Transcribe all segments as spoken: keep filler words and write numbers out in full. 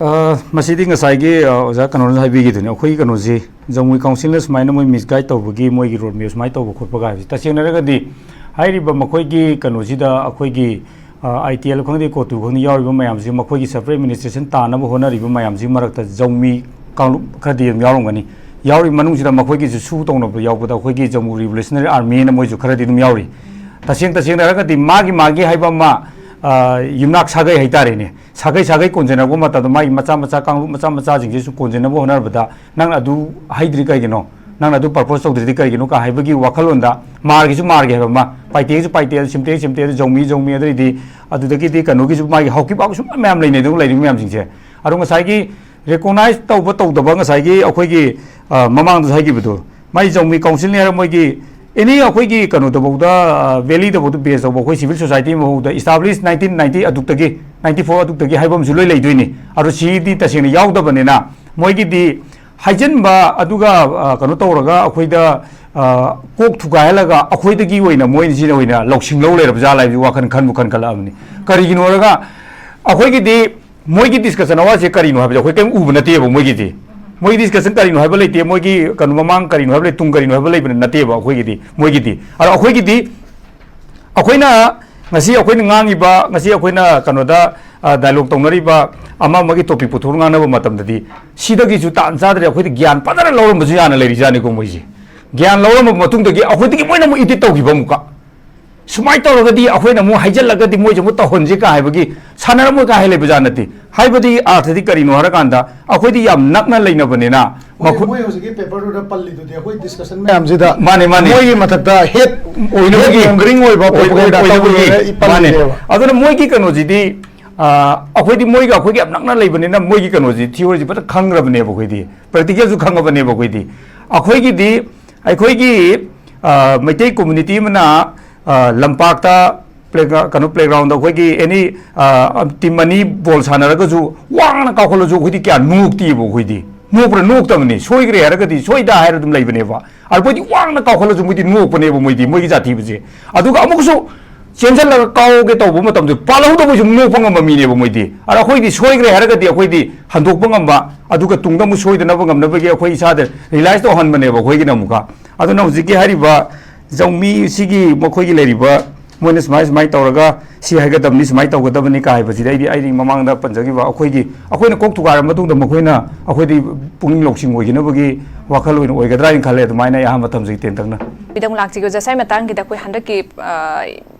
ꯑ, ꯃꯁꯤꯗꯤ ꯉꯁꯥꯏꯒꯤ, ꯑ, ꯑꯣꯖꯥ ꯀꯩꯅꯣꯅꯁꯨ ꯍꯥꯏꯕꯤꯈꯤꯗꯨꯅꯤ, ꯑꯩꯈꯣꯏꯒꯤ ꯀꯩꯅꯣꯁꯤ ꯖꯃꯨꯏ ꯀꯥꯎꯟꯁꯤꯜꯅ ꯁꯨꯃꯥꯏꯅ ꯃꯣꯏ ꯃꯤꯁꯒꯥꯏꯗ ꯇꯧꯕꯒꯤ, ꯃꯣꯏꯒꯤ ꯔꯣꯗ ꯃꯦꯞ ꯁꯨꯃꯥꯏꯅ ꯇꯧꯕ ꯈꯣꯠꯄꯒ ꯍꯥꯏꯕꯁꯤ, ꯇꯁꯦꯡꯅ ꯍꯥꯏꯔꯒꯗꯤ ꯍꯥꯏꯔꯤꯕ ꯃꯈꯣꯏꯒꯤ ꯀꯩꯅꯣꯁꯤꯗ ꯑꯩꯈꯣꯏꯒꯤ, ꯑ, ꯑꯥꯏ ꯇꯤ ꯑꯦꯜ ꯈꯪꯗꯦ, ꯀꯣꯇꯨ ꯈꯪꯗꯦ, ꯌꯥꯎꯔꯤꯕ ꯃꯌꯥꯝꯁꯤ, ꯃꯈꯣꯏꯒꯤ ꯁꯦꯄꯔꯦꯠ ꯑꯦꯗꯃꯤꯅꯤꯁꯇ꯭ꯔꯦꯁꯟ ꯇꯥꯅꯕ ꯍꯣꯠꯅꯔꯤꯕ ꯃꯌꯥꯝꯁꯤꯒꯤ ꯃꯔꯛꯇ ꯖꯃꯨꯏ ꯀꯥꯡꯂꯨꯞ ꯈꯔꯗꯤ ꯑꯗꯨꯝ ꯌꯥꯎꯔꯝꯒꯅꯤ꯫ ꯌꯥꯎꯔꯤꯕ ꯃꯅꯨꯡꯁꯤꯗ ꯃꯈꯣꯏꯒꯤꯁꯨ ꯁꯨ ꯇꯧꯅꯕ ꯌꯥꯎꯕꯗ ꯑꯩꯈꯣꯏꯒꯤ ꯖꯃꯨ ꯔꯤꯚꯣꯂꯨꯁꯅꯔꯤ ꯑꯥꯔꯃꯤ ꯍꯥꯏꯅ ꯃꯣꯏꯁꯨ ꯈꯔꯗꯤ ꯑꯗꯨꯝ ꯌꯥꯎꯔꯤ꯫ ꯇꯁꯦꯡ ꯇꯁꯦꯡꯅ ꯍꯥꯏꯔꯒꯗꯤ ꯃꯥꯒꯤ ꯃꯥꯒꯤ ꯍꯥꯏꯕ ꯑꯃ, ꯑ, ꯌꯨꯝꯅꯥꯛ ꯁꯥꯒꯩ ꯍꯥꯏꯇꯥꯔꯦꯅꯦ, ꯁꯥꯒꯩ ꯁꯥꯒꯩ ꯀꯣꯟꯖꯟꯅꯔꯛꯄ ꯃꯇꯝꯗ ꯃꯥꯒꯤ ꯃꯆꯥ ꯃꯆꯥ ꯀꯥꯡꯂꯨꯞ ꯃꯆꯥ ꯃꯆꯥꯁꯤꯡꯁꯤꯁꯨ ꯀꯣꯟꯖꯟꯅꯕ ꯍꯣꯠꯅꯕꯗ ꯅꯪꯅ ꯑꯗꯨ ꯍꯩꯗ꯭ꯔꯤ ꯀꯩꯒꯤꯅꯣ, ꯅꯪꯅ ꯑꯗꯨ ꯄ꯭ꯔꯄꯣꯁ ꯇꯧꯗ꯭ꯔꯤꯗꯤ ꯀꯩꯒꯤꯅꯣ ꯀ ꯍꯥꯏꯕꯒꯤ ꯋꯥꯈꯜꯂꯣꯟꯗ ꯃꯥꯔꯒꯤꯁꯨ ꯃꯥꯔꯒꯤ ꯍꯥꯏꯕ ꯑꯃ, ꯄꯥꯏꯇꯦꯒꯤꯁꯨ ꯄꯥꯏꯇꯦ, ꯁꯤꯝꯇꯦꯒꯤ ꯁꯤꯝꯇꯦ, ꯖꯧꯃꯤ ꯖꯧꯃꯤ, ꯑꯗꯩꯗꯤ ꯑꯗꯨꯗꯒꯤꯗꯤ ꯀꯩꯅꯣꯒꯤꯁꯨ ꯃꯥꯒꯤ ꯍꯥꯎꯀꯤꯕꯥꯕꯁꯨ ꯃꯌꯥꯝ ꯂꯩꯅꯩ ꯑꯗꯨꯝ ꯂꯩꯔꯤꯕ ꯃꯌꯥꯝꯁꯤꯡꯁꯦ꯫ ꯑꯗꯣ ꯉꯁꯥꯏꯒꯤ ꯔꯤꯀꯣꯛꯅꯥꯏꯖ ꯇꯧꯕ ꯇꯧꯗꯕ ꯉꯁꯥꯏꯒꯤ ꯑꯩꯈꯣꯏꯒꯤ, ꯑ, ꯃꯃꯥꯡꯗꯁꯨ ꯍꯥꯏꯈꯤꯕꯗꯣ, ꯃꯥꯏ ꯖꯧꯃꯤ ꯀꯥꯎꯟꯁꯤꯜꯅꯤ ꯍꯥꯏꯔ ꯃꯣꯏꯒꯤ ꯑꯦꯅꯤ ꯑꯩꯈꯣꯏꯒꯤ ꯀꯩꯅꯣꯗꯐꯥꯎꯗ, ꯑ, ꯚꯦꯂꯤꯗꯐꯥꯎꯗ ꯕꯦꯁ ꯇꯧꯕ ꯑꯩꯈꯣꯏ ꯁꯤꯚꯤꯜ ꯁꯣꯁꯥꯏꯇꯤ ꯃꯐꯥꯎꯗ ꯏꯁꯇꯥꯕ꯭ꯂꯤꯁ ꯅꯥꯏꯟꯇꯤꯟ ꯅꯥꯏꯟꯇꯤ ꯑꯗꯨꯛꯇꯒꯤ, ꯅꯥꯏꯟꯇꯤ ꯐꯣꯔ ꯑꯗꯨꯛꯇꯒꯤ ꯍꯥꯏꯕ ꯑꯃꯁꯨ ꯂꯣꯏ ꯂꯩꯗꯣꯏꯅꯤ꯫ ꯑꯗꯣ ꯁꯤꯗꯤ ꯇꯁꯦꯡꯅ ꯌꯥꯎꯗꯕꯅꯤꯅ ꯃꯣꯏꯒꯤꯗꯤ ꯍꯥꯏꯖꯤꯟꯕ ꯑꯗꯨꯒ, ꯑ, ꯀꯩꯅꯣ ꯇꯧꯔꯒ ꯑꯩꯈꯣꯏꯗ, ꯑ, ꯀꯣꯛ ꯊꯨꯒꯥꯏꯍꯜꯂꯒ ꯑꯩꯈꯣꯏꯗꯒꯤ ꯑꯣꯏꯅ ꯃꯣꯏꯁꯤꯅ ꯑꯣꯏꯅ ꯂꯧꯁꯤꯡ ꯂꯧ ꯂꯩꯔꯕ ꯖꯥꯠꯂ ꯍꯥꯏꯕꯁꯤ ꯋꯥꯈꯜ ꯈꯟꯕꯨ ꯈꯟꯈꯠꯂꯛꯑꯕꯅꯤ꯫ ꯀꯔꯤꯒꯤꯅꯣ ꯍꯥꯏꯔꯒ ꯑꯩꯈꯣꯏꯒꯤꯗꯤ ꯃꯣꯏꯒꯤ ꯗꯤꯁꯀꯁꯟ ꯑꯋꯥꯁꯦ ꯀꯔꯤꯅꯣ ꯍꯥꯏꯕꯁꯦ ꯑꯩꯈꯣꯏ ꯀꯔꯤꯝ ꯎꯕ ꯅꯠꯇꯦꯕ ꯃꯣꯏꯒꯤꯗꯤ꯫ ꯃꯣꯏꯒꯤ ꯗꯤꯁꯀꯁꯟ ꯀꯔꯤꯅꯣ ꯍꯥꯏꯕ ꯂꯩꯇꯦ, ꯃꯣꯏꯒꯤ ꯀꯩꯅꯣ ꯃꯃꯥꯡ ꯀꯔꯤꯅꯣ ꯍꯥꯏꯕ ꯂꯩ, ꯇꯨꯡ ꯀꯔꯤꯅꯣ ꯍꯥꯏꯕ ꯂꯩꯕ ꯅꯠꯇꯦꯕ ꯑꯩꯈꯣꯏꯒꯤꯗꯤ꯫ ꯃꯣꯏꯒꯤꯗꯤ, ꯑꯗꯣ ꯑꯩꯈꯣꯏꯒꯤꯗꯤ ꯑꯩꯈꯣꯏꯅ ꯉꯁꯤ ꯑꯩꯈꯣꯏꯅ ꯉꯥꯡꯉꯤꯕ, ꯉꯁꯤ ꯑꯩꯈꯣꯏꯅ ꯀꯩꯅꯣꯗ, ꯑ, ꯗꯥꯏꯂꯣꯒ ꯇꯧꯅꯔꯤꯕ ꯑꯃ ꯑꯃꯒꯤ ꯇꯣꯄꯤꯛ ꯄꯨꯊꯣꯛꯑ ꯉꯥꯡꯅꯕ ꯃꯇꯝꯗꯗꯤ ꯁꯤꯗꯒꯤꯁꯨ ꯇꯥꯟ ꯆꯥꯗ꯭ꯔꯦ, ꯑꯩꯈꯣꯏꯗ ꯒ꯭ꯌꯥꯟ ꯐꯖꯅ ꯂꯧꯔꯝꯕꯁꯨ ꯌꯥꯅ ꯂꯩꯔꯤꯖꯥꯠꯅꯤꯀꯣ ꯃꯣꯏꯁꯦ꯫ ꯒ꯭ꯌꯥꯟ ꯂꯧꯔꯝꯕ ꯃꯇꯨꯡꯗꯒꯤ ꯑꯩꯈꯣꯏꯗꯒꯤ ꯃꯣꯏꯅ ꯑꯃꯨꯛ ꯏꯗꯤꯠ ꯇꯧꯈꯤꯕ ꯑꯃꯨꯛꯀ꯫ ꯁꯨꯃꯥꯏꯅ ꯇꯧꯔꯒꯗꯤ ꯑꯩꯈꯣꯏꯅ ꯑꯃꯨꯛ ꯍꯥꯏꯖꯤꯜꯂꯒꯗꯤ ꯃꯣꯏꯁꯦ ꯑꯃꯨꯛ ꯇꯧꯍꯟꯁꯤ ꯀꯥ ꯍꯥꯏꯕꯒꯤ ꯁꯥꯟꯅꯔꯝꯃꯣꯏ ꯀꯥ ꯍꯥꯏ ꯂꯩꯕ ꯖꯥꯠ ꯅꯠꯇꯦ꯫ ꯍꯥꯏꯕꯗꯤ ꯑꯥꯔꯊꯗꯤ ꯀꯔꯤꯅꯣ ꯍꯥꯏꯔꯀꯥꯟꯗ ꯑꯩꯈꯣꯏꯗꯤ ꯌꯥꯝ ꯅꯛꯅ ꯂꯩꯅꯕꯅꯤꯅ ꯃꯣꯏ, ꯃꯈꯣꯏ ꯃꯣꯏ ꯍꯧꯖꯤꯛꯀꯤ ꯄꯦꯄꯔꯗꯨꯗ ꯄꯜꯂꯤꯗꯨꯗꯤ ꯑꯩꯈꯣꯏ ꯗꯤꯁꯀꯁꯟ ꯃꯌꯥꯝꯁꯤꯗ ꯃꯥꯅꯦ, ꯃꯥꯅꯦ꯫ ꯃꯣꯏꯒꯤ ꯃꯊꯛꯇ ꯍꯦꯠ, ꯑꯣꯏꯅꯕꯒꯤ, ꯍꯦꯠ ꯃꯣꯡꯒꯔꯤꯡ ꯑꯣꯏꯕ ꯑꯣꯏ-, propaganda ꯑꯣꯏꯅꯕꯒꯤ, ꯇꯧꯔꯤꯕꯅꯤꯅ ꯏ ꯃꯥꯅꯦ꯫ ꯄꯜꯂꯤꯅꯦꯕ꯫ ꯑꯗꯨꯅ ꯃꯣꯏꯒꯤ ꯀꯩꯅꯣꯁꯤꯗꯤ, ꯑ, ꯑꯩꯈꯣꯏꯗꯤ ꯃꯣꯏꯒ ꯑꯩꯈꯣꯏꯒ ꯌꯥꯝ ꯅꯛꯅ ꯂꯩꯕꯅꯤꯅ ꯃꯣꯏꯒꯤ ꯀꯩꯅꯣꯁꯤ, ꯊꯤꯑꯣꯔꯤꯁꯤ ꯐꯖꯅ ꯈꯪꯈ꯭ꯔꯕꯅꯦꯕ ꯑꯩꯈꯣꯏꯗꯤ꯫ ꯄ꯭ꯔꯦꯛꯇꯤꯀꯦꯜꯁꯨ ꯈꯪꯉꯕꯅꯦꯕ ꯑꯩꯈꯣꯏꯗꯤ꯫ ꯑꯩꯈꯣꯏꯒꯤꯗꯤ, ꯑ, ꯃꯩꯇꯩ ꯀꯝꯃ꯭ꯌꯨꯅꯤꯇꯤ ꯑꯃꯅ, ꯑ, ꯂꯝꯄꯥꯛꯇ ꯄ꯭ꯂꯦꯒ꯭ꯔꯥꯎꯟ, ꯀꯩꯅꯣ, ꯄ꯭ꯂꯦꯒ꯭ꯔꯥꯎꯟꯗ ꯑꯩꯈꯣꯏꯒꯤ ꯑꯦꯅꯤ, ꯑ, ꯇꯤꯝ ꯑꯅꯤ ꯕꯣꯜ ꯁꯥꯟꯅꯔꯒꯁꯨ ꯋꯥꯡꯅ ꯀꯥꯎꯈꯠꯂꯁꯨ ꯑꯩꯈꯣꯏꯗꯤ ꯀꯌꯥ ꯅꯣꯛꯇꯦꯕ ꯑꯩꯈꯣꯏꯗꯤ꯫ ꯅꯣꯛꯄ꯭ꯔꯥ? ꯅꯣꯛꯇꯕꯅꯤ꯫ ꯁꯣꯏꯈ꯭ꯔꯦ ꯍꯥꯏꯔꯒꯗꯤ ꯁꯣꯏꯗ ꯍꯥꯏꯔ ꯑꯗꯨꯝ ꯂꯩꯕꯅꯦꯕ꯫ ꯑꯗꯨ ꯃꯣꯏꯗꯤ ꯋꯥꯡꯅ ꯀꯥꯎꯈꯠꯂꯁꯨ ꯃꯣꯏꯗꯤ ꯅꯣꯛꯄꯅꯦꯕ ꯃꯣꯏꯗꯤ, ꯃꯣꯏꯒꯤ ꯖꯥꯇꯤꯕꯁꯦ꯫ ꯑꯗꯨꯒ ꯑꯃꯨꯛꯁꯨ ꯆꯦꯟꯁꯤꯜꯂꯒ ꯀꯥꯎꯒꯦ ꯇꯧꯕ ꯃꯇꯝꯗ ꯄꯥꯜꯍꯧꯗꯕꯁꯨ ꯅꯣꯛꯄ ꯉꯝꯕ ꯃꯤꯅꯦꯕ ꯃꯣꯏꯗꯤ꯫ ꯑꯗ ꯑꯩꯈꯣꯏꯗꯤ ꯁꯣꯏꯈ꯭ꯔꯦ ꯍꯥꯏꯔꯒꯗꯤ ꯑꯩꯈꯣꯏꯗꯤ ꯍꯟꯗꯣꯛꯄ ꯉꯝꯕ, ꯑꯗꯨꯒ ꯇꯨꯡꯗ ꯑꯃꯨꯛ ꯁꯣꯏꯗꯅꯕ ꯉꯝꯅꯕꯒꯤ ꯑꯩꯈꯣꯏ ꯏꯁꯥꯗ ꯔꯤꯌꯦꯂꯥꯏꯁ ꯇꯧꯍꯟꯕꯅꯦꯕ ꯑꯩꯈꯣꯏꯒꯤꯅ ꯑꯃꯨꯛꯀ꯫ ꯑꯗꯨꯅ ꯍꯧꯖꯤꯛꯀꯤ ꯍꯥꯏꯔꯤꯕ ꯖꯧꯃꯤ ꯁꯤꯒꯤ ꯃꯈꯣꯏꯒꯤ ꯂꯩꯔꯤꯕ, ꯃꯣꯏꯅ ꯁꯨꯃꯥꯏ ꯁꯨꯃꯥꯏ ꯇꯧꯔꯒ ꯁꯤ ꯍꯥꯏꯒꯗꯕꯅꯤ, ꯁꯨꯃꯥꯏ ꯇꯧꯒꯗꯕꯅꯤ ꯀꯥ ꯍꯥꯏꯕꯁꯤꯗꯤ ꯑꯩꯗꯤ, ꯑꯩꯗꯤ ꯃꯃꯥꯡꯗ ꯄꯟꯖꯈꯤꯕ ꯑꯩꯈꯣꯏꯒꯤ, ꯑꯩꯈꯣꯏꯅ ꯀꯣꯛ ꯊꯨꯒꯥꯏꯔ ꯃꯇꯨꯡꯗ ꯃꯈꯣꯏꯅ ꯑꯩꯈꯣꯏꯗꯤ ꯄꯨꯛꯅꯤꯡ ꯂꯧꯁꯤꯡ ꯑꯣꯏꯒꯅꯕꯒꯤ ꯋꯥꯈꯜ ꯑꯣꯏꯅ ꯑꯣꯏꯒꯗ꯭ꯔꯥ ꯍꯥꯏꯅ ꯈꯜꯂꯦ꯫ ꯑꯗꯨꯃꯥꯏꯅ ꯑꯩ ꯑꯍꯥꯟꯕ ꯊꯝꯖꯒꯦ ꯇꯦꯟꯇꯛꯅ꯫ ꯃꯤꯗ ꯑꯃꯨꯛ ꯂꯥꯛꯆꯒꯦ ꯑꯣꯖꯥ꯫ ꯁ꯭ꯋꯥꯏ ꯃꯇꯥꯡꯒꯤꯗ ꯑꯩꯈꯣꯏ ꯍꯟꯗꯛꯀꯤ, ꯑ,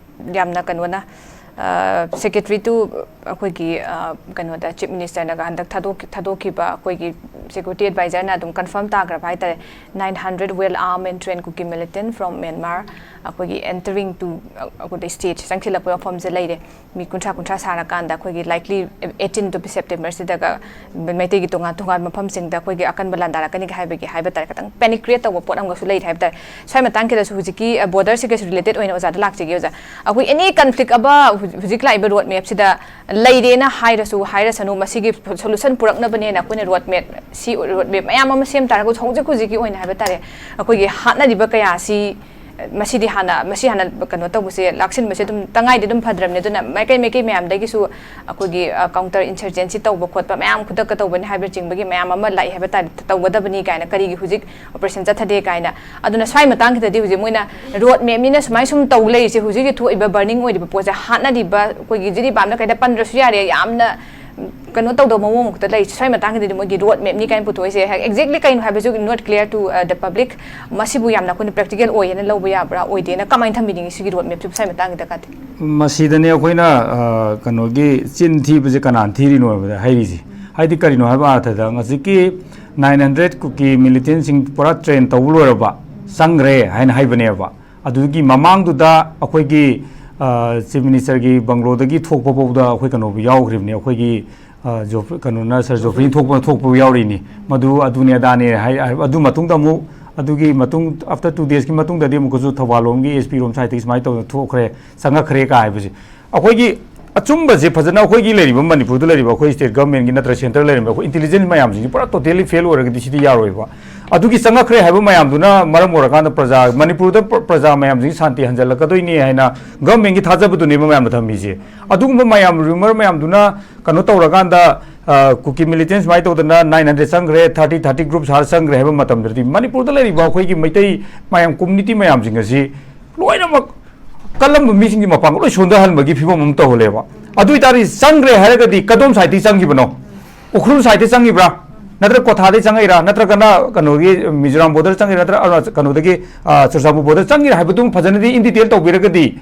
ꯌꯥꯝꯅ ꯀꯩꯅꯣꯅ, ꯑ, secretary to ꯑꯩꯈꯣꯏꯒꯤ, ꯑ, ꯀꯩꯅꯣꯗ chief ministerꯅꯒ ꯍꯟꯗꯛ ꯊꯥꯗꯣꯛ-, ꯊꯥꯗꯣꯛꯈꯤꯕ ꯑꯩꯈꯣꯏꯒꯤ security advisorꯅ ꯑꯗꯨꯝ confirm ꯇꯥꯈ꯭ꯔꯕ ꯍꯥꯏꯇꯥꯔꯦ꯫ Nine hundred well armed and trained Kuki militant from Myanmar ꯑꯩꯈꯣꯏꯒꯤ entering to, ꯑ, ꯑꯩꯈꯣꯏꯗ state ꯆꯪꯁꯤꯜꯂꯛꯄ ꯃꯐꯝꯁꯦ ꯂꯩꯔꯦ꯫ ꯃꯤ ꯀꯨꯟꯊ꯭ꯔꯥ ꯀꯨꯟꯊ꯭ꯔꯥ ꯁꯥꯔꯀꯥꯟꯗ ꯑꯩꯈꯣꯏꯒꯤ likely eighteen to September ꯁꯤꯗꯒ ꯃꯩꯇꯩꯒꯤ ꯇꯣꯉꯥꯟ ꯇꯣꯉꯥꯟꯕ ꯃꯐꯝꯁꯤꯡꯗ ꯑꯩꯈꯣꯏꯒꯤ ꯑꯀꯟꯕ ꯂꯥꯟꯗꯥꯔꯛꯀꯅꯤꯒ ꯍꯥꯏꯕꯒꯤ, ꯍꯥꯏꯕ ꯇꯥꯔꯦ, ꯈꯤꯇꯪ panic create ꯇꯧꯕ ꯄꯣꯠ ꯑꯃꯒꯁꯨ ꯂꯩꯔꯦ ꯍꯥꯏꯕ ꯇꯥꯔꯦ꯫ ꯁ꯭ꯋꯥꯏ ꯃꯇꯥꯡꯁꯤꯗꯁꯨ ꯍꯧꯖꯤꯛꯀꯤ, ꯑ, border ꯁꯤꯒꯁꯨ related ꯑꯣꯏꯅ ꯑꯣꯖꯥꯗ ꯂꯥꯛꯆꯒꯦ ꯑꯣꯖꯥ꯫ ꯑꯩꯈꯣꯏ any conflict ꯑꯃ ꯍꯧꯖꯤꯛ, ꯍꯧꯖꯤꯛ ꯂꯥꯛꯏꯕ road mapꯁꯤꯗ ꯂꯩꯔꯦꯅ ꯍꯥꯏꯔꯁꯨ ꯍꯥꯏꯔꯁꯅꯨ, ꯃꯁꯤꯒꯤ solution ꯄꯨꯔꯛꯅꯕꯅꯦꯅ ꯑꯩꯈꯣꯏꯅ road map ꯁꯤ, road map ꯃꯌꯥꯝ ꯑꯃ ꯁꯦꯝ ꯇꯥꯔꯒꯁꯨ ꯍꯧꯖꯤꯛ ꯍꯧꯖꯤꯛꯀꯤ ꯑꯣꯏꯅ ꯍꯥꯏꯕ ꯇꯥꯔꯦ, ꯑꯩꯈꯣꯏꯒꯤ ꯍꯥꯠꯅꯔꯤꯕ ꯀꯌꯥꯁꯤ ꯃꯁꯤꯗꯤ ꯍꯥꯟꯅ, ꯃꯁꯤ ꯍꯥꯟꯅ ꯀꯩꯅꯣ ꯇꯧꯕꯁꯦ, ꯂꯥꯛꯁꯤꯟꯕꯁꯦ ꯑꯗꯨꯝ ꯇꯉꯥꯏꯗꯤ ꯑꯗꯨꯝ ꯐꯗ꯭ꯔꯕꯅꯤ꯫ ꯑꯗꯨꯅ ꯃꯥꯏꯀꯩ, ꯃꯥꯏꯀꯩ ꯃꯌꯥꯝꯗꯒꯤꯁꯨ ꯑꯩꯈꯣꯏꯒꯤ, ꯑ, counter insurgency ꯇꯧꯕ ꯈꯣꯠꯄ ꯃꯌꯥꯝ ꯈꯨꯗꯛꯇ ꯇꯧꯕꯅꯤ ꯍꯥꯏꯕꯅꯆꯤꯡꯕꯒꯤ ꯃꯌꯥꯝ ꯑꯃ ꯂꯥꯛꯏ ꯍꯥꯏꯕ ꯇꯥꯔꯦ, ꯇꯧꯒꯗꯕꯅꯤ ꯀꯥꯏꯅ, ꯀꯔꯤꯒꯤ ꯍꯧꯖꯤꯛ operation ꯆꯠꯊꯗꯦ ꯀꯥꯏꯅ꯫ ꯑꯗꯨꯅ ꯁ꯭ꯋꯥꯏ ꯃꯇꯥꯡꯁꯤꯗꯗꯤ ꯍꯧꯖꯤꯛ ꯃꯣꯏꯅ road mapꯅꯤꯅ ꯁꯨꯃꯥꯏ ꯁꯨꯝ ꯇꯧ ꯂꯩꯔꯤꯁꯦ, ꯍꯧꯖꯤꯛ ꯍꯧꯖꯤꯛ ꯊꯣꯛꯏꯕ burning ꯑꯣꯏꯔꯤꯕ ꯄꯣꯠꯁꯦ, ꯍꯥꯠꯅꯔꯤꯕ ꯑꯩꯈꯣꯏꯒꯤ ꯖꯤꯔꯤꯕꯥꯝꯅ ꯀꯩꯗ ꯄꯟꯗ꯭ꯔꯁꯨ ꯌꯥꯔꯦ, ꯌꯥꯝꯅ ꯀꯩꯅꯣ ꯇꯧꯗꯕ ꯃꯑꯣꯡ ꯑꯃꯈꯛꯇ ꯂꯩ꯫ ꯁ꯭ꯋꯥꯏ ꯃꯇꯥꯡꯁꯤꯗꯗꯤ ꯃꯣꯏꯒꯤ road mapꯅꯤ ꯀꯥꯏꯅ ꯄꯨꯊꯣꯛꯏꯁꯦ exactly ꯀꯩꯅꯣ ꯍꯥꯏꯕꯁꯨ not clear to, uh, the public꯫ ꯃꯁꯤꯕꯨ ꯌꯥꯝꯅ ꯑꯩꯈꯣꯏꯅ practical ꯑꯣꯏꯌꯦꯅ ꯂꯧꯕ ꯌꯥꯕ꯭ꯔꯥ, ꯑꯣꯏꯗꯦꯅ ꯀꯃꯥꯏꯅ ꯊꯝꯕꯤꯅꯤꯡꯉꯤ ꯁꯤꯒꯤ road mapꯁꯤꯕꯨ ꯁ꯭ꯋꯥꯏ ꯃꯇꯥꯡꯁꯤꯗ ꯀꯥꯟꯗꯤ? ꯃꯁꯤꯗꯅꯦ ꯑꯩꯈꯣꯏꯅ, ꯑ, ꯀꯩꯅꯣꯒꯤ ꯆꯤꯟ ꯊꯤꯕꯁꯦ ꯀꯅꯥꯅ ꯊꯤꯔꯤꯅꯣ ꯍꯥꯏꯕꯗ ꯍꯥꯏꯔꯤꯁꯦ꯫ ꯍꯥꯏꯗꯤ ꯀꯔꯤꯅꯣ ꯍꯥꯏꯕ ꯑꯥꯔꯊꯗ ꯍꯧꯖꯤꯛꯀꯤ nine hundred Kuki militantꯁꯤꯡ ꯄꯨꯔꯥ train ꯇꯧꯕ ꯂꯣꯏꯔꯕ, ꯆꯪꯈ꯭ꯔꯦ ꯍꯥꯏꯅ ꯍꯥꯏꯕꯅꯦꯕ꯫ ꯑꯗꯨꯒꯤ ꯃꯃꯥꯡꯗꯨꯗ ꯑꯩꯈꯣꯏꯒꯤ, ꯑ, chief ministerꯒꯤ bungalow ꯗꯒꯤ ꯊꯣꯛꯄ ꯐꯥꯎꯗ ꯑꯩꯈꯣꯏ ꯀꯩꯅꯣꯕꯨ ꯌꯥꯎꯈ꯭ꯔꯤꯕꯅꯤ, ꯑꯩꯈꯣꯏꯒꯤ, ꯑ, ꯖꯣꯐ-, ꯀꯩꯅꯣꯅ, ꯁꯥꯔ ꯖꯣꯐ꯭ꯔꯤ ꯊꯣꯛꯄ, ꯊꯣꯛꯄ ꯌꯥꯎꯔꯤꯅꯤ꯫ ꯃꯗꯨ ꯑꯗꯨꯅꯦ ꯑꯗꯥꯅꯦ ꯍꯥꯏ, ꯑꯗꯨ ꯃꯇꯨꯡꯗ ꯑꯃꯨꯛ ꯑꯗꯨꯒꯤ ꯃꯇꯨꯡ after two daysꯀꯤ ꯃꯇꯨꯡꯗꯗꯤ ꯑꯃꯨꯛꯀꯁꯨ ꯊꯧꯕꯥꯜ ꯂꯣꯝꯒꯤ SP ꯔꯣꯝ side ꯇꯒꯤ ꯁꯨꯃꯥꯏꯅ ꯇꯧꯗꯅ ꯊꯣꯛꯈ꯭ꯔꯦ, ꯆꯪꯉꯛꯈ꯭ꯔꯦ ꯀꯥ ꯍꯥꯏꯕꯁꯦ꯫ ꯑꯩꯈꯣꯏꯒꯤ ꯑꯆꯨꯝꯕꯁꯦ ꯐꯖꯅ ꯑꯩꯈꯣꯏꯒꯤ ꯂꯩꯔꯤꯕ ꯃꯅꯤꯄꯨꯔꯗ ꯂꯩꯔꯤꯕ ꯑꯩꯈꯣꯏ state governmentꯀꯤ ꯅꯠꯇ꯭ꯔ centre ꯂꯩꯔꯤꯕ ꯑꯩꯈꯣꯏ intelligence ꯃꯌꯥꯝꯁꯤꯡꯁꯤ ꯄꯨꯔꯥ totally fail ꯑꯣꯏꯔꯒꯗꯤ ꯁꯤꯗꯤ ꯌꯥꯔꯣꯏꯕ꯫ ꯑꯗꯨꯒꯤ ꯆꯪꯉꯛꯈ꯭ꯔꯦ ꯍꯥꯏꯕ ꯃꯌꯥꯝꯗꯨꯅ ꯃꯔꯝ ꯑꯣꯏꯔꯀꯥꯟꯗ ꯄ꯭ꯔꯖꯥ, ꯃꯅꯤꯄꯨꯔꯗ ꯄ꯭ꯔ-, ꯄ꯭ꯔꯖꯥ ꯃꯌꯥꯝꯁꯤꯒꯤ ꯁꯥꯟꯇꯤ ꯍꯟꯖꯜꯂꯛꯀꯗꯣꯏꯅꯤ ꯍꯥꯏꯅ ꯒꯚꯔꯟꯃꯦꯟꯒꯤ ꯊꯥꯖꯕꯗꯨꯅꯦꯕ ꯃꯌꯥꯝꯅ ꯊꯝꯃꯤꯁꯦ꯫ ꯑꯗꯨꯒꯨꯝꯕ ꯃꯌꯥꯝ ꯔꯨꯃꯔ ꯃꯌꯥꯝꯗꯨꯅ ꯀꯩꯅꯣ ꯇꯧꯔꯀꯥꯟꯗ, ꯑ, ꯀꯨꯀꯤ ꯃꯤꯂꯤꯇꯦꯟ ꯁꯨꯃꯥꯏꯅ ꯇꯧꯗꯅ ꯅꯥꯏꯟ ꯍꯟꯗ꯭ꯔꯦꯗ ꯆꯪꯈ꯭ꯔꯦ, ꯊꯥꯔꯇꯤ, ꯊꯥꯔꯇꯤ ꯒ꯭ꯔꯨꯞ ꯁꯥꯔ ꯆꯪꯈ꯭ꯔꯦ ꯍꯥꯏꯕ ꯃꯇꯝꯗꯗꯤ ꯃꯅꯤꯄꯨꯔꯗ ꯂꯩꯔꯤꯕ ꯑꯩꯈꯣꯏꯒꯤ ꯃꯩꯇꯩ ꯃꯌꯥꯝ ꯀꯝꯃ꯭ꯌꯨꯅꯤꯇꯤ ꯃꯌꯥꯝꯁꯤꯡ ꯑꯁꯤ ꯂꯣꯏꯅꯃꯛ ꯀꯜꯂꯝꯕ ꯃꯤꯁꯤꯡꯒꯤ ꯃꯄꯥꯡꯒꯜ ꯂꯣꯏ ꯁꯣꯟꯊꯍꯟꯕꯒꯤ ꯐꯤꯕꯝ ꯑꯃ ꯇꯧꯍꯜꯂꯦꯕ꯫ ꯑꯗꯨ ꯑꯣꯏꯇꯥꯔꯗꯤ ꯆꯪꯈ꯭ꯔꯦ ꯍꯥꯏꯔꯒꯗꯤ ꯀꯗꯣꯝ ꯁꯥꯏꯠꯇꯒꯤ ꯆꯪꯈꯤꯕꯅꯣ? ꯎꯈ꯭ꯔꯨꯜ ꯁꯥꯏꯠꯇꯒꯤ ꯆꯪꯉꯤꯕ꯭ꯔꯥ? ꯅꯠꯇ꯭ꯔꯒ ꯀ꯭ꯋꯥꯊꯥꯗꯒꯤ ꯆꯪꯉꯛꯏꯔꯥ? ꯅꯠꯇ꯭ꯔꯒꯅ ꯀꯩꯅꯣꯒꯤ ꯃꯤꯖꯣꯔꯥꯝ ꯕꯣꯔꯗꯔ ꯆꯪꯉꯤꯔꯥ? ꯅꯠꯇ꯭ꯔꯒ ꯑꯔꯨꯅꯥꯆꯜ, ꯀꯩꯅꯣꯗꯒꯤ, ꯑ, ꯆꯨꯔꯆꯥꯟꯄꯨꯔ ꯕꯣꯔꯗꯔ ꯆꯪꯉꯤꯔꯥ ꯍꯥꯏꯕꯗꯨ ꯐꯖꯅꯗꯤ in detail ꯇꯧꯕꯤꯔꯒꯗꯤ,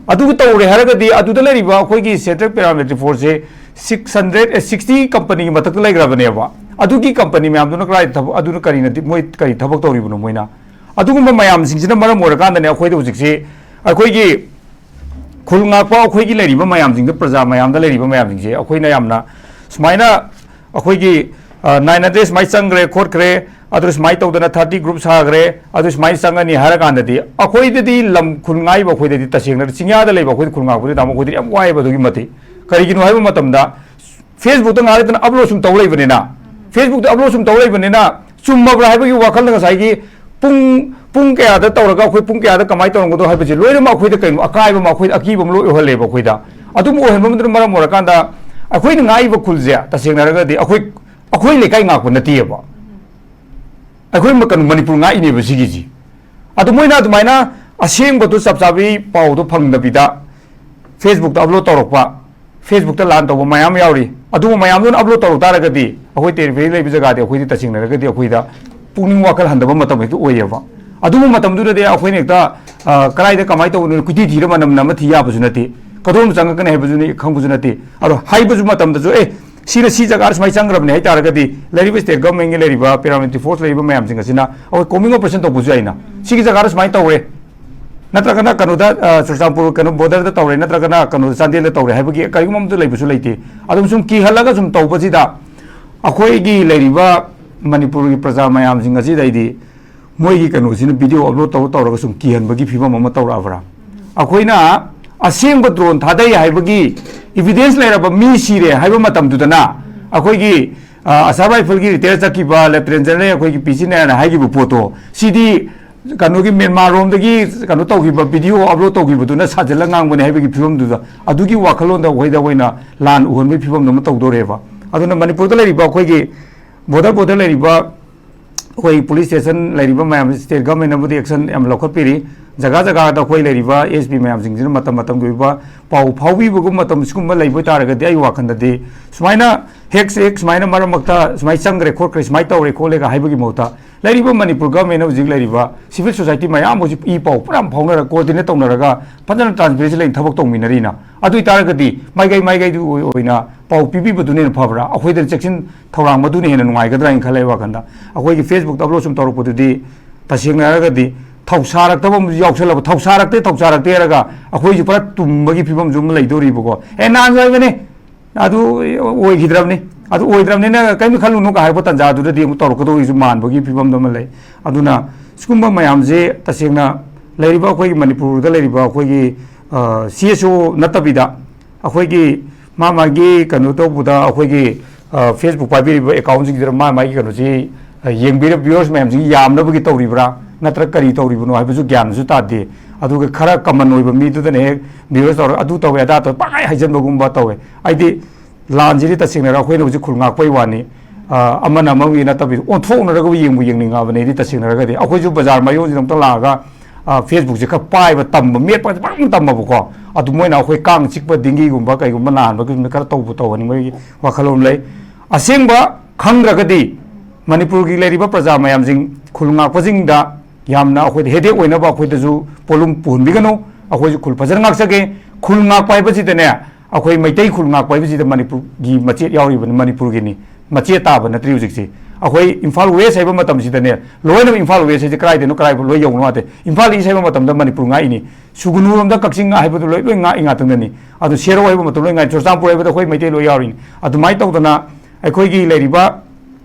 ꯑꯗꯨꯒ ꯇꯧꯔꯦ ꯍꯥꯏꯔꯒꯗꯤ ꯑꯗꯨꯗ ꯂꯩꯔꯤꯕ ꯑꯩꯈꯣꯏꯒꯤ central paramilitary force ꯁꯦ six hundred, ꯑꯦ, sixty company ꯒꯤ ꯃꯊꯛꯇ ꯂꯩꯈ꯭ꯔꯕꯅꯦꯕ꯫ ꯑꯗꯨꯒꯤ company ꯃꯌꯥꯝꯗꯨꯅ ꯀꯗꯥꯏꯗ ꯊꯕꯛ, ꯑꯗꯨꯅ ꯀꯔꯤꯅ, ꯃꯣꯏ ꯀꯔꯤ ꯊꯕꯛ ꯇꯧꯔꯤꯕꯅꯣ ꯃꯣꯏꯅ? ꯑꯗꯨꯒꯨꯝꯕ ꯃꯌꯥꯝꯁꯤꯡꯁꯤꯅ ꯃꯔꯝ ꯑꯣꯏꯔꯀꯥꯟꯗꯅꯦ ꯑꯩꯈꯣꯏꯗ ꯍꯧꯖꯤꯛꯁꯤ ꯑꯩꯈꯣꯏꯒꯤ ꯈꯨꯜ ꯉꯥꯛꯄ ꯑꯩꯈꯣꯏꯒꯤ ꯂꯩꯔꯤꯕ ꯃꯌꯥꯝꯁꯤꯡꯗ, ꯄ꯭ꯔꯖꯥ ꯃꯌꯥꯝꯗ ꯂꯩꯔꯤꯕ ꯃꯌꯥꯝꯁꯤꯡꯁꯦ ꯑꯩꯈꯣꯏꯅ ꯌꯥꯝꯅ ꯁꯨꯃꯥꯏꯅ ꯑꯩꯈꯣꯏꯒꯤ, ꯑ, ꯅꯥꯏꯟ ꯍꯟꯗ꯭ꯔꯦꯗ ꯁꯨꯃꯥꯏꯅ ꯆꯪꯈ꯭ꯔꯦ ꯈꯣꯠꯈ꯭ꯔꯦ, ꯑꯗꯨ ꯁꯨꯃꯥꯏꯅ ꯇꯧꯗꯅ ꯊꯥꯔꯇꯤ ꯒ꯭ꯔꯨꯞ ꯁꯥꯈ꯭ꯔꯦ, ꯑꯗꯨ ꯁꯨꯃꯥꯏꯅ ꯆꯪꯉꯅꯤ ꯍꯥꯏꯔ ꯀꯥꯟꯗꯗꯤ ꯑꯩꯈꯣꯏꯗꯗꯤ ꯂꯝ ꯈꯨꯜ ꯉꯥꯛꯏꯕ ꯑꯩꯈꯣꯏꯗꯗꯤ ꯇꯁꯦꯡꯅ ꯆꯤꯡꯌꯥꯗ ꯂꯩꯕ ꯑꯩꯈꯣꯏꯗꯤ ꯈꯨꯜ ꯉꯥꯛꯄꯗꯤ ꯇꯥꯃꯣ ꯑꯩꯈꯣꯏꯗꯤ ꯌꯥꯝ ꯋꯥꯏꯑꯦꯕ ꯑꯗꯨꯒꯤ ꯃꯇꯤꯛ꯫ ꯀꯔꯤꯒꯤꯅꯣ ꯍꯥꯏꯕ ꯃꯇꯝꯗ Facebook ꯇ ꯉꯥꯏꯍꯥꯛ ꯂꯩꯇꯅ upload ꯁꯨꯝ ꯇꯧ ꯂꯩꯕꯅꯤꯅ, Facebook ꯇ upload ꯁꯨꯝ ꯇꯧ ꯂꯩꯕꯅꯤꯅ ꯆꯨꯝꯃꯕ꯭ꯔꯥ ꯍꯥꯏꯕꯒꯤ ꯋꯥꯈꯜꯗ ꯉꯁꯥꯏꯒꯤ ꯄꯨꯡ, ꯄꯨꯡ ꯀꯌꯥꯗ ꯇꯧꯔꯒ ꯑꯩꯈꯣꯏ ꯄꯨꯡ ꯀꯌꯥꯗ ꯀꯃꯥꯏꯅ ꯇꯧꯔꯝꯒꯗꯧ ꯍꯥꯏꯕꯁꯦ ꯂꯣꯏꯅꯃꯛ ꯑꯩꯈꯣꯏꯗ ꯀꯩꯅꯣ ꯑꯀꯥꯏꯕ ꯑꯃ, ꯑꯩꯈꯣꯏꯗ ꯑꯀꯤꯕ ꯑꯃ ꯂꯣꯏ ꯑꯣꯏꯍꯜꯂꯦꯕ ꯑꯩꯈꯣꯏꯗ꯫ ꯑꯗꯨꯝ ꯑꯣꯏꯍꯟꯕꯗꯨꯅ ꯃꯔꯝ ꯑꯣꯏꯔꯀꯥꯟꯗ ꯑꯩꯈꯣꯏꯅ ꯉꯥꯛꯏꯕ ꯈꯨꯜꯁꯦ ꯇꯁꯦꯡꯅ ꯍꯥꯏꯔꯒꯗꯤ ꯑꯩꯈꯣꯏ, ꯑꯩꯈꯣꯏ ꯂꯩꯀꯥꯏ ꯉꯥꯛꯄ ꯅꯠꯇꯦꯕ꯫ ꯑꯩꯈꯣꯏ ꯃ-, ꯀꯩꯅꯣ ꯃꯅꯤꯄꯨꯔ ꯉꯥꯛꯏꯅꯦꯕ ꯁꯤꯒꯤꯁꯤ꯫ ꯑꯗꯨ ꯃꯣꯏꯅ ꯑꯗꯨꯃꯥꯏꯅ ꯑꯁꯦꯡꯕꯗꯨ ꯆꯞ ꯆꯥꯕꯤ ꯄꯥꯎꯗꯣ ꯐꯪꯗꯕꯤꯗ Facebook ꯇ upload ꯇꯧꯔꯛꯄ, Facebook ꯇ ꯂꯥꯟ ꯇꯧꯕ ꯃꯌꯥꯝ ꯌꯥꯎꯔꯤ꯫ ꯑꯗꯨꯒꯨꯝꯕ ꯃꯌꯥꯝꯗꯨꯅ upload ꯇꯧꯔꯛ ꯇꯥꯔꯒꯗꯤ ꯑꯩꯈꯣꯏ territory ꯂꯩꯕ ꯖꯒꯥꯗꯤ ꯑꯩꯈꯣꯏꯗꯤ ꯇꯁꯦꯡꯅ ꯍꯥꯏꯔꯒꯗꯤ ꯑꯩꯈꯣꯏꯗ ꯄꯨꯛꯅꯤꯡ ꯋꯥꯈꯜ ꯍꯟꯊꯕ ꯃꯇꯝ ꯍꯦꯛꯇ ꯑꯣꯏꯌꯦꯕ꯫ ꯑꯗꯨꯒꯨꯝꯕ ꯃꯇꯝꯗꯨꯗꯗꯤ ꯑꯩꯈꯣꯏꯅ ꯍꯦꯛꯇ, ꯑ, ꯀꯗꯥꯏꯗ ꯀꯃꯥꯏꯅ ꯇꯧꯕꯅꯣ ꯀꯣꯏꯊꯤ ꯊꯤꯔ ꯃꯅꯝ ꯅꯝꯃ ꯊꯤ ꯌꯥꯕꯁꯨ ꯅꯠꯇꯦ꯫ ꯀꯗꯣꯝ ꯆꯪꯉꯛꯀꯅꯤ ꯍꯥꯏꯕꯁꯨ ꯈꯪꯕꯁꯨ ꯅꯠꯇꯦ꯫ ꯑꯗꯣ ꯍꯥꯏꯕꯁꯨ ꯃꯇꯝꯗꯁꯨ, "ꯑꯦ, ꯁꯤꯅ ꯁꯤ ꯖꯒꯥꯗ ꯁꯨꯃꯥꯏꯅ ꯆꯪꯈ꯭ꯔꯕꯅꯦ" ꯍꯥꯏ ꯇꯥꯔꯒꯗꯤ ꯂꯩꯔꯤꯕ state government ꯀꯤ ꯂꯩꯔꯤꯕ paramilitary force ꯂꯩꯔꯤꯕ ꯃꯌꯥꯝꯁꯤꯡ ꯑꯁꯤꯅ ꯑꯩꯈꯣꯏ combing operation ꯇꯧꯕꯁꯨ ꯌꯥꯏꯅ꯫ ꯁꯤꯒꯤ ꯖꯒꯥꯗ ꯁꯨꯃꯥꯏꯅ ꯇꯧꯔꯦ, ꯅꯠꯇ꯭ꯔꯒꯅ ꯀꯩꯅꯣꯗ, ꯑ, ꯆꯨꯔꯆꯥꯟꯄꯨꯔ ꯀꯩꯅꯣ border ꯗ ꯇꯧꯔꯦ, ꯅꯠꯇ꯭ꯔꯒꯅ ꯀꯩꯅꯣꯗ ꯆꯥꯟꯗꯦꯜꯗ ꯇꯧꯔꯦ ꯍꯥꯏꯕꯒꯤ ꯀꯔꯤꯒꯨꯝꯕ ꯑꯃꯠꯇ ꯂꯩꯕꯁꯨ ꯂꯩꯇꯦ꯫ ꯑꯗꯨꯝ ꯁꯨꯝ ꯀꯤꯍꯜꯂꯒ ꯁꯨꯝ ꯇꯧꯕꯁꯤꯗ ꯑꯩꯈꯣꯏꯒꯤ ꯂꯩꯔꯤꯕ ꯃꯅꯤꯄꯨꯔꯒꯤ ꯄ꯭ꯔꯖꯥ ꯃꯌꯥꯝꯁꯤꯡ ꯑꯁꯤꯗꯩꯗꯤ ꯃꯣꯏꯒꯤ ꯀꯩꯅꯣꯁꯤꯅ video upload ꯇꯧꯔ ꯇꯧꯔꯒ ꯁꯨꯝ ꯀꯤꯍꯟꯕꯒꯤ ꯐꯤꯕꯝ ꯑꯃ ꯇꯧꯔꯛꯑꯕ꯭ꯔꯥ? ꯑꯩꯈꯣꯏꯅ ꯑꯁꯦꯡꯕ drone ꯊꯥꯗꯩ ꯍꯥꯏꯕꯒꯤ evidence ꯂꯩꯔꯕ ꯃꯤ ꯁꯤꯔꯦ ꯍꯥꯏꯕ ꯃꯇꯝꯗꯨꯗꯅ ꯑꯩꯈꯣꯏꯒꯤ, ꯑꯁꯥꯝ ꯔꯥꯏꯐꯜꯒꯤ ꯔꯤꯇꯥꯌꯔ ꯆꯠꯈꯤꯕ ꯂꯦꯐꯇꯤꯅꯦꯟ ꯖꯦꯅꯔꯦꯜ ꯑꯩꯈꯣꯏꯒꯤ ꯄꯤ ꯁꯤ ꯅꯥꯌꯥꯅ ꯍꯥꯏꯈꯤꯕ ꯄꯣꯠꯇꯣ, ꯁꯤꯗꯤ ꯀꯩꯅꯣꯒꯤ ꯃ꯭ꯌꯥꯟꯃꯥꯔ ꯔꯣꯝꯗꯒꯤ ꯀꯩꯅꯣ ꯇꯧꯈꯤꯕ, ꯚꯤꯗꯤꯑꯣ ꯑꯞꯂꯣꯗ ꯇꯧꯈꯤꯕꯗꯨꯅ ꯁꯥꯖꯤꯜꯂ ꯉꯥꯡꯕꯅꯦ ꯍꯥꯏꯕꯒꯤ ꯐꯤꯕꯝꯗꯨꯗ, ꯑꯗꯨꯒꯤ ꯋꯥꯈꯜꯂꯣꯟꯗ ꯑꯩꯈꯣꯏꯗ ꯑꯣꯏꯅ ꯂꯥꯟ ꯎꯍꯟꯕꯒꯤ ꯐꯤꯕꯝꯗꯨ ꯑꯃ ꯇꯧꯗꯣꯔꯦꯕ꯫ ꯑꯗꯨꯅ ꯃꯅꯤꯄꯨꯔꯗ ꯂꯩꯔꯤꯕ ꯑꯩꯈꯣꯏꯒꯤ ꯕꯣꯔꯗꯔ, ꯕꯣꯔꯗꯔ ꯂꯩꯔꯤꯕ ꯑꯩꯈꯣꯏ ꯄꯨꯂꯤꯁ ꯁ꯭ꯇꯦꯁꯟ ꯂꯩꯔꯤꯕ ꯃꯌꯥꯝ, ꯁ꯭ꯇꯦꯠ ꯒꯚꯔꯟꯃꯦꯟꯠꯅꯕꯨꯗꯤ ꯑꯦꯛꯁꯟ ꯌꯥꯝ ꯂꯧꯈꯠꯄꯤꯔꯤ꯫ ꯖꯒꯥ ꯖꯒꯥꯗ ꯑꯩꯈꯣꯏ ꯂꯩꯔꯤꯕ ꯑꯦꯁ ꯄꯤ ꯃꯌꯥꯝꯁꯤꯡꯁꯤꯅ ꯃꯇꯝ ꯃꯇꯝꯒꯤ ꯑꯣꯏꯕ ꯄꯥꯎ ꯐꯥꯎꯕꯤꯕꯒꯨꯝꯕ ꯃꯇꯝ ꯁꯤꯒꯨꯝꯕ ꯂꯩꯕ ꯑꯣꯏꯇꯥꯔꯒꯗꯤ, ꯑꯩ ꯋꯥꯈꯜꯗꯗꯤ ꯁꯨꯃꯥꯏꯅ ꯍꯦꯛ ꯍꯦꯛ ꯁꯨꯃꯥꯏꯅ ꯃꯔꯛ ꯃꯔꯛꯇ ꯁꯨꯃꯥꯏꯅ ꯆꯪꯈ꯭ꯔꯦ ꯈꯣꯠꯈ꯭ꯔꯦ, ꯁꯨꯃꯥꯏꯅ ꯇꯧꯔꯦ ꯈꯣꯠꯂꯦꯒ ꯍꯥꯏꯕꯒꯤ ꯃꯍꯨꯠꯇ, ꯂꯩꯔꯤꯕ ꯃꯅꯤꯄꯨꯔ ꯒꯚꯔꯟꯃꯦꯟꯠꯅ ꯍꯧꯖꯤꯛ ꯂꯩꯔꯤꯕ ꯁꯤꯚꯤꯜ ꯁꯣꯁꯥꯏꯇꯤ ꯃꯌꯥꯝ ꯍꯧꯖꯤꯛ ꯏ ꯄꯥꯎ ꯄꯨꯔꯥ ꯐꯥꯎꯅꯔꯒ, ꯀꯣꯑꯣꯔꯗꯤꯅꯦꯠ ꯇꯧꯅꯔꯒ ꯐꯖꯅ ꯇ꯭ꯔꯥꯟꯁꯄꯦꯔꯦꯟꯁꯤ ꯂꯩꯅ ꯊꯕꯛ ꯇꯧꯃꯤꯟꯅꯔꯤꯅ꯫ ꯑꯗꯨ ꯑꯣꯏꯇꯥꯔꯒꯗꯤ ꯃꯥꯏꯀꯩ ꯃꯥꯏꯀꯩꯗꯨ ꯑꯣꯏ-, ꯑꯣꯏꯅ ꯄꯥꯎ ꯄꯤꯕꯤꯕꯗꯨꯅ ꯍꯦꯟꯅ ꯐꯕ꯭ꯔꯥ? ꯑꯩꯈꯣꯏꯗ ꯆꯦꯛꯁꯤꯟ ꯊꯧꯔꯥꯡ ꯃꯗꯨꯅ ꯍꯦꯟꯅ ꯅꯨꯡꯉꯥꯏꯒꯗ꯭ꯔꯥ ꯍꯥꯏꯅ ꯈꯜꯂꯦ ꯑꯩ ꯋꯥꯈꯜꯗ꯫ ꯑꯩꯈꯣꯏꯒꯤ ꯐꯦꯁꯕꯨꯛꯇ ꯑꯞꯂꯣꯗ ꯁꯨꯝ ꯇꯧꯔꯛꯄꯗꯨꯗꯤ ꯇꯁꯦꯡꯅ ꯍꯥꯏꯔꯒꯗꯤ ꯊꯧꯁꯥꯔꯛꯇꯕ ꯑꯃꯁꯨ ꯌꯥꯎꯁꯜꯂꯕ, ꯊꯧꯁꯥꯔꯛꯇꯦ, ꯊꯧꯁꯥꯔꯛꯇꯦ ꯍꯥꯏꯔꯒ ꯑꯩꯈꯣꯏꯁꯨ ꯄꯨꯔꯥ ꯇꯨꯝꯕꯒꯤ ꯐꯤꯕꯝꯁꯨ ꯑꯃ ꯂꯩꯗꯧꯔꯤꯕꯀꯣ꯫ ꯑꯦ, ꯅꯍꯥꯟꯁꯨ ꯍꯥꯏꯕꯅꯦ, ꯑꯗꯨ ꯑꯣꯏꯈꯤꯗ꯭ꯔꯕꯅꯤ꯫ ꯑꯗꯨ ꯑꯣꯏꯗ꯭ꯔꯕꯅꯤꯅ ꯀꯔꯤꯝꯇ ꯈꯜꯂꯨꯅꯨ ꯀ ꯍꯥꯏꯔꯛꯄ ꯇꯥꯟꯖꯥꯗꯨꯗꯗꯤ ꯑꯃꯨꯛ ꯇꯧꯔꯛꯀꯗꯧꯔꯤꯁꯨ ꯃꯥꯟꯕꯒꯤ ꯐꯤꯕꯝꯗ ꯑꯃ ꯂꯩ꯫ ꯑꯗꯨꯅ ꯁꯤꯒꯨꯝꯕ ꯃꯌꯥꯝꯁꯦ ꯇꯁꯦꯡꯅ ꯂꯩꯔꯤꯕ ꯑꯩꯈꯣꯏꯒꯤ ꯃꯅꯤꯄꯨꯔꯗ ꯂꯩꯔꯤꯕ ꯑꯩꯈꯣꯏꯒꯤ, ꯑ, ꯁꯤ ꯑꯦꯁ ꯑꯣ ꯅꯠꯇꯕꯤꯗ ꯑꯩꯈꯣꯏꯒꯤ ꯃꯥ ꯃꯥꯒꯤ ꯀꯩꯅꯣ ꯇꯧꯕꯗ ꯑꯩꯈꯣꯏꯒꯤ, ꯑ, ꯐꯦꯁꯕꯨꯛ ꯄꯥꯏꯕꯤꯔꯤꯕ ꯑꯦꯀꯥꯎꯟꯁꯤꯡꯁꯤꯗ ꯃꯥ ꯃꯥꯒꯤ ꯀꯩꯅꯣꯁꯤ, ꯑ, ꯌꯦꯡꯕꯤꯔ-, ꯚ꯭ꯌꯨꯋꯔꯁ ꯃꯌꯥꯝꯁꯤꯒꯤ ꯌꯥꯝꯅꯕꯒꯤ ꯇꯧꯔꯤꯕ꯭ꯔꯥ, ꯅꯠꯇ꯭ꯔꯒ ꯀꯔꯤ ꯇꯧꯔꯤꯕꯅꯣ ꯍꯥꯏꯕꯁꯨ ꯒ꯭ꯌꯥꯟꯁꯨ ꯇꯥꯗꯦ꯫ ꯑꯗꯨꯒ ꯈꯔ ꯀꯃꯟ ꯑꯣꯏꯕ ꯃꯤꯗꯨꯗꯅ ꯍꯦꯛ ꯚ꯭ꯌꯨꯋꯔꯁ ꯇꯧꯔꯒ ꯑꯗꯨ ꯇꯧꯋꯦ ꯑꯗꯥ ꯇꯧꯋꯦ ꯄꯪꯍꯥꯏ ꯍꯥꯏꯖꯟꯕꯒꯨꯝꯕ ꯇꯧꯋꯦ꯫ ꯑꯩꯗꯤ ꯂꯥꯟꯁꯤꯗꯤ ꯇꯁꯦꯡꯅ ꯑꯩꯈꯣꯏꯅ ꯍꯧꯖꯤꯛ ꯈꯨꯜ ꯉꯥꯛꯄꯩ ꯋꯥꯅꯤ, ꯑ, ꯑꯃꯅ ꯑꯃꯒꯤ ꯅꯠꯇꯕꯤꯗ ꯑꯣꯟꯊꯣꯛꯅꯔꯒ ꯌꯦꯡꯕꯨ ꯌꯦꯡꯅꯤꯡꯉꯕꯅꯦ ꯑꯩꯗꯤ ꯇꯁꯦꯡꯅ ꯍꯥꯏꯔꯒꯗꯤ꯫ ꯑꯩꯈꯣꯏꯁꯨ ꯕꯖꯥꯔ ꯃꯌꯣꯟꯁꯤꯗ ꯑꯃꯨꯛꯇ ꯂꯥꯛꯑꯒ, ꯑ, ꯐꯦꯁꯕꯨꯛꯁꯦ ꯈꯔ ꯄꯥꯏꯕ ꯇꯝꯕ, ꯃꯦꯠꯄꯁꯦ ꯄꯪꯇꯝ ꯇꯝꯃꯕꯀꯣ꯫ ꯑꯗꯨ ꯃꯣꯏꯅ ꯑꯩꯈꯣꯏ ꯀꯥꯡ ꯆꯤꯛꯄ, ꯗꯦꯡꯒꯤꯒꯨꯝꯕ ꯀꯩꯒꯨꯝꯕ ꯅꯥꯍꯟꯕꯒꯤ ꯈꯔ ꯇꯧꯕ ꯇꯧꯍꯟꯅꯤꯡꯕꯒꯤ ꯋꯥꯈꯜꯂꯣꯟ ꯂꯩ꯫ ꯑꯁꯦꯡꯕ ꯈꯪꯗ꯭ꯔꯒꯗꯤ ꯃꯅꯤꯄꯨꯔꯒꯤ ꯂꯩꯔꯤꯕ ꯄ꯭ꯔꯖꯥ ꯃꯌꯥꯝꯁꯤꯡ, ꯈꯨꯜ ꯉꯥꯛꯄꯁꯤꯡꯗ ꯌꯥꯝꯅ ꯑꯩꯈꯣꯏꯗ ꯍꯦꯗꯦꯛ ꯑꯣꯏꯅꯕ ꯑꯩꯈꯣꯏꯗꯁꯨ ꯄꯣꯠꯂꯨꯝ ꯄꯨꯍꯟꯕꯤꯒꯅꯨ꯫ ꯑꯩꯈꯣꯏꯁꯨ ꯈꯨꯜ ꯐꯖꯅ ꯉꯥꯛꯆꯒꯦ꯫ ꯈꯨꯜ ꯉꯥꯛꯄ ꯍꯥꯏꯕꯁꯤꯗꯅꯦ, ꯑꯩꯈꯣꯏ ꯃꯩꯇꯩ ꯈꯨꯜ ꯉꯥꯛꯄ ꯍꯥꯏꯕꯁꯤꯗ ꯃꯅꯤꯄꯨꯔꯒꯤ ꯃꯆꯦꯠ ꯌꯥꯎꯔꯤꯕꯅꯤ, ꯃꯅꯤꯄꯨꯔꯒꯤꯅꯤ, ꯃꯆꯦꯠ ꯇꯥꯕ ꯅꯠꯇ꯭ꯔꯤ ꯍꯧꯖꯤꯛꯁꯤ꯫ ꯑꯩꯈꯣꯏ ꯏꯝꯐꯥꯜ ꯋꯦꯁ ꯍꯥꯏꯕ ꯃꯇꯝꯁꯤꯗꯅꯦ, ꯂꯣꯏꯅꯃꯛ ꯏꯝꯐꯥꯜ ꯋꯦꯁ ꯍꯥꯏꯁꯦ ꯀꯗꯥꯏꯗꯅꯣ, ꯀꯗꯥꯏꯐꯥꯎ ꯂꯣꯏ ꯌꯧꯅꯣ ꯉꯥꯛꯇꯦ꯫ ꯏꯝꯐꯥꯜ ꯏꯁ ꯍꯥꯏꯕ ꯃꯇꯝꯗ ꯃꯅꯤꯄꯨꯔ ꯉꯥꯛꯏꯅꯤ, ꯁꯨꯒꯨꯅꯨꯔꯣꯝꯗ ꯀꯛꯆꯤꯡ ꯍꯥꯏꯕꯗꯨ ꯂꯣꯏ, ꯂꯣꯏ ꯉꯥꯛꯏ ꯉꯥꯛꯇꯅꯤ꯫ ꯑꯗꯨ ꯁꯦꯔꯧ ꯍꯥꯏꯕ ꯃꯇꯝꯗ ꯂꯣꯏ ꯉꯥꯛꯏ, ꯆꯨꯔꯆꯥꯟꯄꯨꯔ ꯍꯥꯏꯕꯗ ꯑꯩꯈꯣꯏ ꯃꯩꯇꯩ ꯂꯣꯏ ꯌꯥꯎꯔꯤꯅꯤ꯫ ꯑꯗꯨꯃꯥꯏꯅ ꯇꯧꯗꯅ ꯑꯩꯈꯣꯏꯒꯤ ꯂꯩꯔꯤꯕ,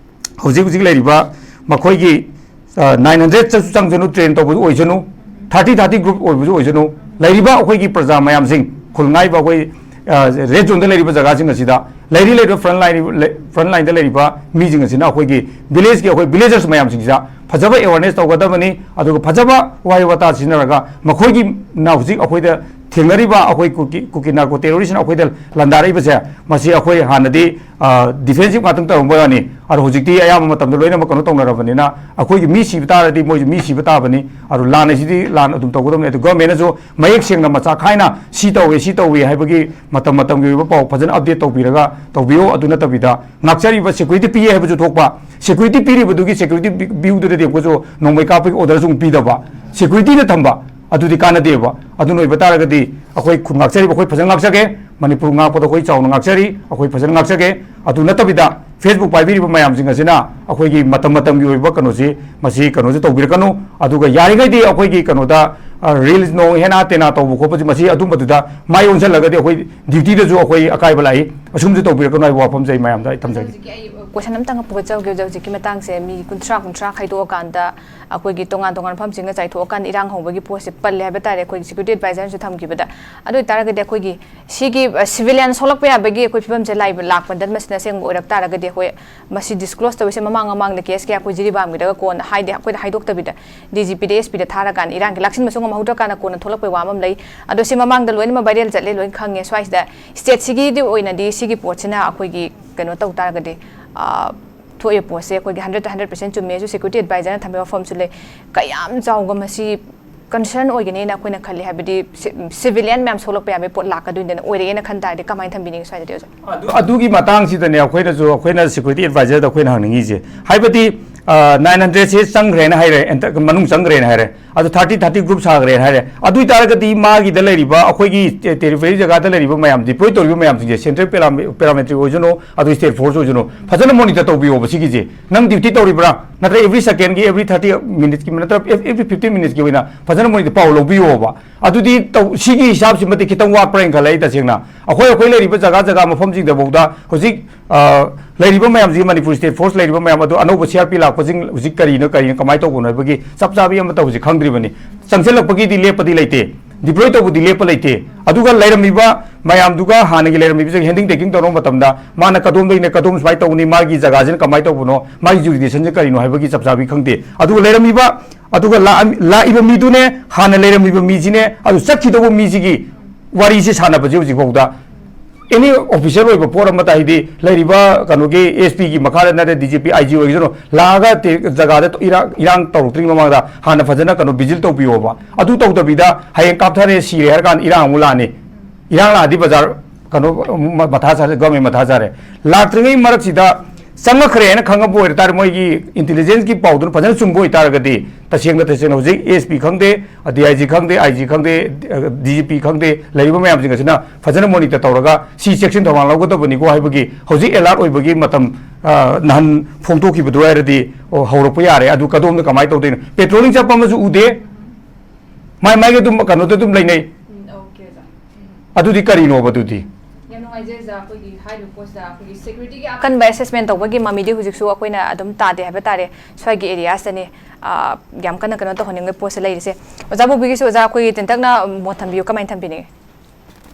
ꯍꯧꯖꯤꯛ ꯍꯧꯖꯤꯛ ꯂꯩꯔꯤꯕ ꯃꯈꯣꯏꯒꯤ, ꯑ, ꯅꯥꯏꯟ ꯍꯟꯗ꯭ꯔꯦꯗꯇꯁꯨ ꯆꯪꯖꯅꯨ, ꯇ꯭ꯔꯦꯟ ꯇꯧꯕꯗꯨ ꯑꯣꯏꯁꯅꯨ, ꯊꯥꯔꯇꯤ ꯊꯥꯔꯇꯤ ꯒ꯭ꯔꯨꯞ ꯑꯣꯏꯕꯁꯨ ꯑꯣꯏꯁꯅꯨ, ꯂꯩꯔꯤꯕ ꯑꯩꯈꯣꯏꯒꯤ ꯄ꯭ꯔꯖꯥ ꯃꯌꯥꯝꯁꯤꯡ, ꯈꯨꯜ ꯉꯥꯛꯏꯕ ꯑꯩꯈꯣꯏ, ꯑ, ꯔꯦꯗ ꯖꯣꯟꯗ ꯂꯩꯔꯤꯕ ꯖꯒꯥꯁꯤꯡ ꯑꯁꯤꯗ ꯂꯩꯔꯤ ꯂꯩꯔꯤꯕ front line, front lineꯗ ꯂꯩꯔꯤꯕ ꯃꯤꯁꯤꯡ ꯑꯁꯤꯅ ꯑꯩꯈꯣꯏꯒꯤ villageꯀꯤ ꯑꯩꯈꯣꯏ villagers ꯃꯌꯥꯝꯁꯤꯡꯁꯤꯗ ꯐꯖꯕ awareness ꯇꯧꯒꯗꯕꯅꯤ꯫ ꯑꯗꯨꯒ ꯐꯖꯕ ꯋꯥꯍꯩ ꯋꯥꯇꯥ ꯁꯤꯖꯤꯟꯅꯔꯒ ꯃꯈꯣꯏꯒꯤꯅ ꯍꯧꯖꯤꯛ ꯑꯩꯈꯣꯏꯗ ꯊꯦꯡꯅꯔꯤꯕ ꯑꯩꯈꯣꯏ ꯀꯨꯀꯤ ꯀꯨꯀꯤ narco terroristꯅ ꯑꯩꯈꯣꯏꯗ ꯂꯥꯟꯗꯥꯔꯛꯏꯕꯁꯦ, ꯃꯁꯤ ꯑꯩꯈꯣꯏ ꯍꯥꯟꯅꯗꯤ defensive ꯉꯥꯛꯇꯪ ꯇꯧꯔꯝꯕ ꯋꯥꯅꯤ꯫ ꯑꯗꯣ ꯍꯧꯖꯤꯛꯇꯤ ꯑꯌꯥꯝꯕ ꯃꯇꯝꯗ ꯂꯣꯏꯅꯃꯛ ꯀꯩꯅꯣ ꯇꯧꯅꯔꯕꯅꯤꯅ, ꯑꯩꯈꯣꯏꯒꯤ ꯃꯤ ꯁꯤꯕ ꯇꯥꯔꯗꯤ ꯃꯣꯏꯁꯨ ꯃꯤ ꯁꯤꯕ ꯇꯥꯕꯅꯤ꯫ ꯑꯗꯣ ꯂꯥꯟ ꯑꯁꯤꯗꯤ ꯂꯥꯟ ꯑꯗꯨꯝ ꯇꯧꯒꯗꯕꯅꯤ꯫ ꯑꯗꯨ governmentꯅꯁꯨ ꯃꯌꯦꯛ ꯁꯦꯡꯅ ꯃꯆꯥ ꯈꯥꯏꯅ ꯁꯤ ꯇꯧꯏ, ꯁꯤ ꯇꯧꯏ ꯍꯥꯏꯕꯒꯤ ꯃꯇꯝ ꯃꯇꯝꯒꯤ ꯑꯣꯏꯕ ꯄꯥꯎ ꯐꯖꯅ update ꯇꯧꯕꯤꯔꯒ ꯇꯧꯕꯤꯌꯨ꯫ ꯑꯗꯨ ꯅꯠꯇꯕꯤꯗ ꯉꯥꯛꯆꯔꯤꯕ security ꯄꯤꯌꯦ ꯍꯥꯏꯕꯁꯨ ꯊꯣꯛꯄ, security ꯄꯤꯔꯤꯕꯗꯨꯒꯤ security ꯄꯤ-, ꯄꯤꯌꯨꯗꯨꯗꯗꯤ ꯑꯩꯈꯣꯏꯁꯨ ꯅꯣꯡꯃꯩ ꯀꯥꯞꯄꯒꯤ orderꯁꯨ ꯑꯃꯨꯛ ꯄꯤꯗꯕ, securityꯗ ꯊꯝꯕ, ꯑꯗꯨꯗꯤ ꯀꯥꯟꯅꯗꯦꯕ꯫ ꯑꯗꯨꯅ ꯑꯣꯏꯕ ꯇꯥꯔꯒꯗꯤ ꯑꯩꯈꯣꯏ ꯈꯨꯟ ꯉꯥꯛꯆꯔꯤꯕ ꯑꯩꯈꯣꯏ ꯐꯖꯅ ꯉꯥꯛꯆꯒꯦ, ꯃꯅꯤꯄꯨꯔ ꯉꯥꯛꯄꯗ ꯑꯩꯈꯣꯏ ꯆꯥꯎꯅ ꯉꯥꯛꯆꯔꯤ, ꯑꯩꯈꯣꯏ ꯐꯖꯅ ꯉꯥꯛꯆꯒꯦ꯫ ꯑꯗꯨ ꯅꯠꯇꯕꯤꯗ Facebook ꯄꯥꯏꯕꯤꯔꯤꯕ ꯃꯌꯥꯝꯁꯤꯡ ꯑꯁꯤꯅ ꯑꯩꯈꯣꯏꯒꯤ ꯃꯇꯝ ꯃꯇꯝꯒꯤ ꯑꯣꯏꯕ ꯀꯩꯅꯣꯁꯤ, ꯃꯁꯤ ꯀꯩꯅꯣꯁꯤ ꯇꯧꯕꯤꯔꯛꯀꯅꯨ꯫ ꯑꯗꯨꯒ ꯌꯥꯔꯤꯉꯩꯗꯤ ꯑꯩꯈꯣꯏꯒꯤ ꯀꯩꯅꯣꯗ, ꯑ, reels ꯅꯣꯡ ꯍꯦꯅꯥ ꯇꯦꯅꯥ ꯇꯧꯕ ꯈꯣꯠꯄꯁꯤ, ꯃꯁꯤ ꯑꯗꯨꯝꯕꯗꯨꯗ ꯃꯥꯏ ꯑꯣꯟꯁꯤꯜꯂꯒꯗꯤ ꯑꯩꯈꯣꯏ dutyꯗꯁꯨ ꯑꯩꯈꯣꯏ ꯑꯀꯥꯏꯕ ꯂꯥꯛꯏ꯫ ꯑꯁꯨꯝꯕꯁꯤ ꯇꯧꯕꯤꯔꯛꯀꯅꯨ ꯍꯥꯏꯕ ꯋꯥꯐꯝꯁꯦ ꯑꯩ ꯃꯌꯥꯝꯗ ꯑꯩ ꯊꯝꯖꯒꯦ꯫ ꯍꯧꯖꯤꯛꯀꯤ ꯑꯩ question ꯑꯝꯇꯪ ꯄꯨꯒꯠꯆꯍꯧꯒꯦ꯫ ꯍꯧꯖꯤꯛ, ꯍꯧꯖꯤꯛꯀꯤ ꯃꯇꯥꯡꯁꯦ ꯃꯤ ꯀꯨꯟꯊ꯭ꯔꯥ, ꯀꯨꯟꯊ꯭ꯔꯥ ꯈꯥꯏꯗꯣꯛꯑꯀꯥꯟꯗ ꯑꯩꯈꯣꯏꯒꯤ ꯇꯣꯉꯥꯟ ꯇꯣꯉꯥꯟꯕ ꯃꯐꯝꯁꯤꯡꯗ ꯆꯥꯏꯊꯣꯛꯑꯀꯥꯟꯗ ꯏꯔꯥꯡ ꯍꯧꯕꯒꯤ ꯄꯣꯠꯁꯦ ꯄꯜꯂꯦ ꯍꯥꯏꯕ ꯇꯥꯔꯦ꯫ ꯑꯩꯈꯣꯏꯒꯤ security advisorꯅꯁꯨ ꯊꯝꯈꯤꯕꯗ꯫ ꯑꯗꯨ ꯑꯣꯏꯇꯥꯔꯒꯗꯤ ꯑꯩꯈꯣꯏꯒꯤ ꯁꯤꯒꯤ, ꯑ, civilian ꯁꯣꯛꯂꯛꯄ ꯌꯥꯕꯒꯤ ꯑꯩꯈꯣꯏ ꯐꯤꯕꯝꯁꯦ ꯂꯥꯏꯕ ꯂꯥꯛꯄꯗ ꯃꯁꯤꯅ ꯑꯁꯦꯡꯕ ꯑꯣꯏꯔꯛ ꯇꯥꯔꯒꯗꯤ ꯑꯩꯈꯣꯏ ꯃꯁꯤ disclose ꯇꯧꯔꯤꯁꯦ ꯃꯃꯥꯡ ꯃꯃꯥꯡꯗ case ꯀꯌꯥ ꯑꯩꯈꯣꯏ ꯖꯤꯔꯤꯕꯥꯝꯒꯤꯗꯒ ꯀꯣꯟꯅ ꯍꯥꯏꯗꯤ ꯑꯩꯈꯣꯏꯗ ꯍꯥꯏꯗꯣꯛꯇꯕꯤꯗ DGPꯗ, SPꯗ ꯊꯥꯔꯀꯥꯟꯗ ꯏꯔꯥꯡꯒꯤ ꯂꯥꯛꯁꯤꯟꯕꯁꯨ ꯉꯝꯍꯧꯗ꯭ꯔꯀꯥꯟꯗ ꯀꯣꯟꯅ ꯊꯣꯛꯂꯛꯄꯩ ꯋꯥ ꯑꯃ ꯂꯩ꯫ ꯑꯗꯣ ꯁꯤ ꯃꯃꯥꯡꯗ ꯂꯣꯏꯅꯃꯛ viral ꯆꯠꯂꯦ, ꯂꯣꯏꯅ ꯈꯪꯉꯦ꯫ ꯁ꯭ꯋꯥꯏꯁꯤꯗ stateꯁꯤꯒꯤꯗꯤ ꯑꯣꯏꯅꯗꯤ ꯁꯤꯒꯤ ꯄꯣꯠꯁꯤꯅ ꯑꯩꯈꯣꯏꯒꯤ ꯀꯩꯅꯣ ꯇꯧ ꯇꯥꯔꯒꯗꯤ, ꯑ, ꯊꯣꯛꯏꯕ ꯄꯣꯠꯁꯦ ꯑꯩꯈꯣꯏꯒꯤ hundred to hundred percent ꯆꯨꯝꯃꯦꯁꯨ security advisorꯅ ꯊꯝꯕ ꯋꯥꯐꯝꯁꯨ ꯂꯩ꯫ ꯀꯌꯥꯝ ꯆꯥꯎꯕ ꯃꯁꯤ concern ꯑꯣꯏꯒꯅꯤꯅ ꯑꯩꯈꯣꯏꯅ ꯈꯜꯂꯤ꯫ ꯍꯥꯏꯕꯗꯤ ꯁꯤ-, civilian ꯃꯌꯥꯝ ꯁꯣꯛꯂꯛꯄ ꯌꯥꯕꯒꯤ ꯄꯣꯠ ꯂꯥꯛꯀꯗꯣꯏꯅꯤꯅ, ꯑꯣꯏꯔꯛꯑꯦꯅ ꯈꯟ ꯇꯥꯔꯗꯤ ꯀꯃꯥꯏꯅ ꯊꯝꯕꯤꯅꯤꯡꯉꯤ ꯁ꯭ꯋꯥꯏꯗꯗꯤ, ꯑꯣꯖꯥ? ꯑꯗꯨ-, ꯑꯗꯨꯒꯤ ꯃꯇꯥꯡꯁꯤꯗꯅꯦ ꯑꯩꯈꯣꯏꯅꯁꯨ, ꯑꯩꯈꯣꯏꯅ security advisorꯗ ꯑꯩꯈꯣꯏꯅ ꯍꯪꯅꯤꯡꯉꯤꯁꯦ, ꯍꯥꯏꯕꯗꯤ, ꯑ, nine hundredꯁꯦ ꯆꯪꯈ꯭ꯔꯦꯅ ꯍꯥꯏꯔꯦ, enter-, ꯃꯅꯨꯡ ꯆꯪꯈ꯭ꯔꯦꯅ ꯍꯥꯏꯔꯦ, ꯑꯗꯨ thirty thirty group ꯁꯥꯈ꯭ꯔꯦꯅ ꯍꯥꯏꯔꯦ꯫ ꯑꯗꯨ ꯑꯣꯏꯇꯥꯔꯒꯗꯤ ꯃꯥꯒꯤꯗ ꯂꯩꯔꯤꯕ, ꯑꯩꯈꯣꯏꯒꯤ ꯇꯦ-, territory ꯖꯒꯥꯗ ꯂꯩꯔꯤꯕ ꯃꯌꯥꯝ, deploy ꯇꯧꯔꯤꯕ ꯃꯌꯥꯝꯁꯤꯡꯁꯦ, central parame-, parametric ꯑꯣꯏꯁꯅꯨ, ꯑꯗꯨ state force ꯑꯣꯏꯁꯅꯨ, ꯐꯖꯅ monitor ꯇꯧꯕꯤꯌꯣꯕ ꯁꯤꯒꯤꯁꯦ꯫ ꯅꯪ duty ꯇꯧꯔꯤꯕ꯭ꯔꯥ? ꯅꯠꯇ꯭ꯔꯒ every secondꯒꯤ, every thirty minutesꯀꯤ, ꯅꯠꯇ꯭ꯔꯒ ev-, every fifteen minutesꯀꯤ ꯑꯣꯏꯅ ꯐꯖꯅ monitor ꯄꯥꯎ ꯂꯧꯕꯤꯌꯣꯕ꯫ ꯑꯗꯨꯗꯤ ꯇꯧ-, ꯁꯤꯒꯤ ꯍꯤꯁꯥꯞꯁꯤꯃꯗꯤ ꯈꯤꯇꯪ ꯋꯥꯠꯄ꯭ꯔꯥ ꯍꯥꯏꯅ ꯈꯜꯂꯦ ꯑꯩ ꯇꯁꯦꯡꯅ꯫ ꯑꯩꯈꯣꯏ, ꯑꯩꯈꯣꯏ ꯂꯩꯔꯤꯕ ꯖꯒꯥ ꯖꯒꯥ ꯃꯐꯝꯁꯤꯡꯗꯐꯥꯎꯗ ꯍꯧꯖꯤꯛ, ꯑ, ꯂꯩꯔꯤꯕ ꯃꯌꯥꯝꯁꯤ, ꯃꯅꯤꯄꯨꯔ state force ꯂꯩꯔꯤꯕ ꯃꯌꯥꯝ ꯑꯗꯨ, ꯑꯅꯧꯕ CRP ꯂꯥꯛꯄꯁꯤꯡ ꯍꯧꯖꯤꯛ ꯀꯔꯤꯅꯣ, ꯀꯔꯤꯅꯣ, ꯀꯃꯥꯏꯅ ꯇꯧꯕꯅꯣ ꯍꯥꯏꯕꯒꯤ ꯆꯞ ꯆꯥꯕꯤ ꯑꯃꯠꯇ ꯍꯧꯖꯤꯛ ꯈꯪꯗ꯭ꯔꯤꯕꯅꯤ꯫ ꯆꯪꯁꯤꯜꯂꯛꯄꯒꯤꯗꯤ ꯂꯦꯞꯄꯗꯤ ꯂꯩꯇꯦ꯫ ꯗꯤꯄ꯭ꯂꯣꯏ ꯇꯧꯕꯗꯤ ꯂꯦꯞꯄ ꯂꯩꯇꯦ꯫ ꯑꯗꯨꯒ ꯂꯩꯔꯝꯃꯤꯕ ꯃꯌꯥꯝꯗꯨꯒ, ꯍꯥꯟꯅꯒꯤ ꯂꯩꯔꯝꯃꯤꯕꯁꯤꯡ ꯍꯦꯟꯗꯤꯡ ꯇꯦꯀꯤꯡ ꯇꯧꯔꯕ ꯃꯇꯝꯗ, ꯃꯥꯅ ꯀꯗꯣꯝꯗꯒꯤꯅ ꯀꯗꯣꯝ ꯁꯨꯃꯥꯏꯅ ꯇꯧꯕꯅꯤ, ꯃꯥꯒꯤ ꯖꯒꯥꯁꯤꯅ ꯀꯃꯥꯏꯅ ꯇꯧꯕꯅꯣ, ꯃꯥꯒꯤ ꯖꯨꯔꯤꯗꯤꯛꯁꯟꯁꯦ ꯀꯔꯤꯅꯣ ꯍꯥꯏꯕꯒꯤ ꯆꯞ ꯆꯥꯕꯤ ꯈꯪꯗꯦ꯫ ꯑꯗꯨꯒ ꯂꯩꯔꯝꯃꯤꯕ, ꯑꯗꯨꯒ ꯂꯥꯛꯑꯝ-, ꯂꯥꯛꯏꯕ ꯃꯤꯗꯨꯅꯦ, ꯍꯥꯟꯅ ꯂꯩꯔꯝꯃꯤꯕ ꯃꯤꯁꯤꯅꯦ, ꯑꯗꯨ ꯆꯠꯈꯤꯗꯧꯕ ꯃꯤꯁꯤꯒꯤ ꯋꯥꯔꯤꯁꯦ ꯁꯥꯟꯅꯕꯁꯦ ꯍꯧꯖꯤꯛ ꯐꯥꯎꯗ ꯑꯦꯅꯤ ꯑꯣꯐꯤꯁꯤꯌꯦꯜ ꯑꯣꯏꯕ ꯄꯣꯠ ꯑꯃꯇ, ꯍꯥꯏꯗꯤ ꯂꯩꯔꯤꯕ ꯀꯩꯅꯣꯒꯤ ꯑꯦꯁ ꯄꯤꯒꯤ ꯃꯈꯥꯗ ꯅꯠꯇ꯭ꯔꯦ, ꯗꯤ ꯖꯤ ꯄꯤ, ꯑꯥꯏ ꯖꯤ ꯑꯣꯏꯒꯤꯁꯅꯨ, ꯂꯥꯛꯑꯒ ꯇꯦ-, ꯖꯒꯥꯗ ꯏꯔꯥꯡ, ꯏꯔꯥꯡ ꯇꯧꯔꯛꯇ꯭ꯔꯤꯉꯩ ꯃꯃꯥꯡꯗ ꯍꯥꯟꯅ ꯐꯖꯅ ꯀꯩꯅꯣ ꯚꯤꯖꯤꯠ ꯇꯧꯕꯤꯌꯣꯕ꯫ ꯑꯗꯨ ꯇꯧꯗꯕꯤꯗ ꯍꯌꯦꯡ ꯀꯥꯞꯊꯔꯦ, ꯁꯤꯔꯦ ꯍꯥꯏꯔ ꯀꯥꯟꯗ ꯏꯔꯥꯡ ꯑꯃꯨꯛ ꯂꯥꯛꯑꯅꯤ꯫ ꯏꯔꯥꯡ ꯂꯥꯛꯑꯗꯤ ꯕꯖꯥꯔ ꯀꯩꯅꯣ ꯃ-, ꯃꯊꯥ ꯁꯥꯔꯦ, ꯒꯚꯔꯟꯃꯦꯟ ꯃꯊꯥ ꯁꯥꯔꯦ꯫ ꯂꯥꯛꯇ꯭ꯔꯤꯉꯩ ꯃꯔꯛꯁꯤꯗ ꯆꯪꯉꯛꯈ꯭ꯔꯦ ꯍꯥꯏꯅ ꯈꯪꯉꯛꯄ ꯑꯣꯏꯔ ꯇꯥꯔꯦ, ꯃꯣꯏꯒꯤ ꯏꯟꯇꯦꯂꯤꯖꯦꯟꯁꯀꯤ ꯄꯥꯎꯗꯨꯅ ꯐꯖꯅ ꯆꯨꯝꯕ ꯑꯣꯏꯇꯥꯔꯒꯗꯤ, ꯇꯁꯦꯡꯅ, ꯇꯁꯦꯡꯅ ꯍꯧꯖꯤꯛ ꯑꯦꯁ ꯄꯤ ꯈꯪꯗꯦ, ꯗꯤ ꯑꯥꯏ ꯖꯤ ꯈꯪꯗꯦ, ꯑꯥꯏ ꯖꯤ ꯈꯪꯗꯦ, ꯗꯤ ꯖꯤ ꯄꯤ ꯈꯪꯗꯦ, ꯂꯩꯔꯤꯕ ꯃꯌꯥꯝꯁꯤꯡ ꯑꯁꯤꯅ ꯐꯖꯅ ꯃꯣꯅꯤꯇꯔ ꯇꯧꯔꯒ ꯁꯤ ꯆꯦꯛꯁꯤꯟ ꯊꯧꯔꯥꯡ ꯂꯧꯒꯗꯕꯅꯤꯀꯣ ꯍꯥꯏꯕꯒꯤ ꯍꯧꯖꯤꯛ ꯑꯦꯂꯥꯔꯠ ꯑꯣꯏꯕꯒꯤ ꯃꯇꯝ, ꯑ, ꯅꯍꯥꯟ ꯐꯣꯡꯗꯣꯛꯈꯤꯕꯗꯨ ꯍꯥꯏꯔꯗꯤ, ꯑꯣ, ꯍꯧꯔꯛꯄ ꯌꯥꯔꯦ꯫ ꯑꯗꯨ ꯀꯗꯣꯝꯗ ꯀꯃꯥꯏꯅ ꯇꯧꯗꯣꯏꯅꯣ? ꯄꯦꯇ꯭ꯔꯣꯂꯤꯡ ꯆꯠꯄ ꯑꯃꯁꯨ ꯎꯗꯦ꯫ ꯃꯥꯏ ꯃꯥꯏꯒꯤ ꯑꯗꯨꯝ ꯀꯩꯅꯣꯗ ꯑꯗꯨꯝ ꯂꯩꯅꯩ꯫ ꯎꯝ, ꯑꯣꯀꯦ, ꯑꯣꯖꯥ꯫ ꯎꯝ꯫ ꯑꯗꯨꯗꯤ ꯀꯔꯤꯅꯣꯕ ꯑꯗꯨꯗꯤ? ꯌꯥꯝ ꯅꯨꯡꯉꯥꯏꯖꯩ, ꯑꯣꯖꯥ꯫ ꯑꯩꯈꯣꯏꯒꯤ ꯍꯥꯏꯔꯤꯕ ꯄꯣꯠꯁꯤꯗ ꯑꯩꯈꯣꯏꯒꯤ ꯁꯦꯀ꯭ꯌꯨꯔꯤꯇꯤꯒꯤ ꯑꯀꯟꯕ ꯑꯦꯁꯦꯁꯃꯦꯟ ꯇꯧꯕꯒꯤ ꯃꯃꯤꯗꯤ ꯍꯧꯖꯤꯛꯁꯨ ꯑꯩꯈꯣꯏꯅ ꯑꯗꯨꯝ ꯇꯥꯗꯦ ꯍꯥꯏꯕ ꯇꯥꯔꯦ, ꯁ꯭ꯋꯥꯏꯒꯤ ꯑꯦꯔꯤꯌꯥꯁꯤꯗꯅꯤ, ꯑ, ꯌꯥꯝ ꯀꯟꯅ ꯀꯩꯅꯣ ꯇꯧꯍꯟꯅꯤꯡꯕꯒꯤ ꯄꯣꯠꯁꯦ ꯂꯩꯔꯤꯁꯦ꯫ ꯑꯣꯖꯥ ꯕꯣꯕꯤꯒꯤꯁꯨ, ꯑꯣꯖꯥ, ꯑꯩꯈꯣꯏꯒꯤ ꯇꯦꯟꯇꯛꯅ ꯃꯣꯠ ꯊꯝꯕꯤꯌꯨ, ꯀꯃꯥꯏꯅ ꯊꯝꯕꯤꯅꯤꯡꯉꯤ?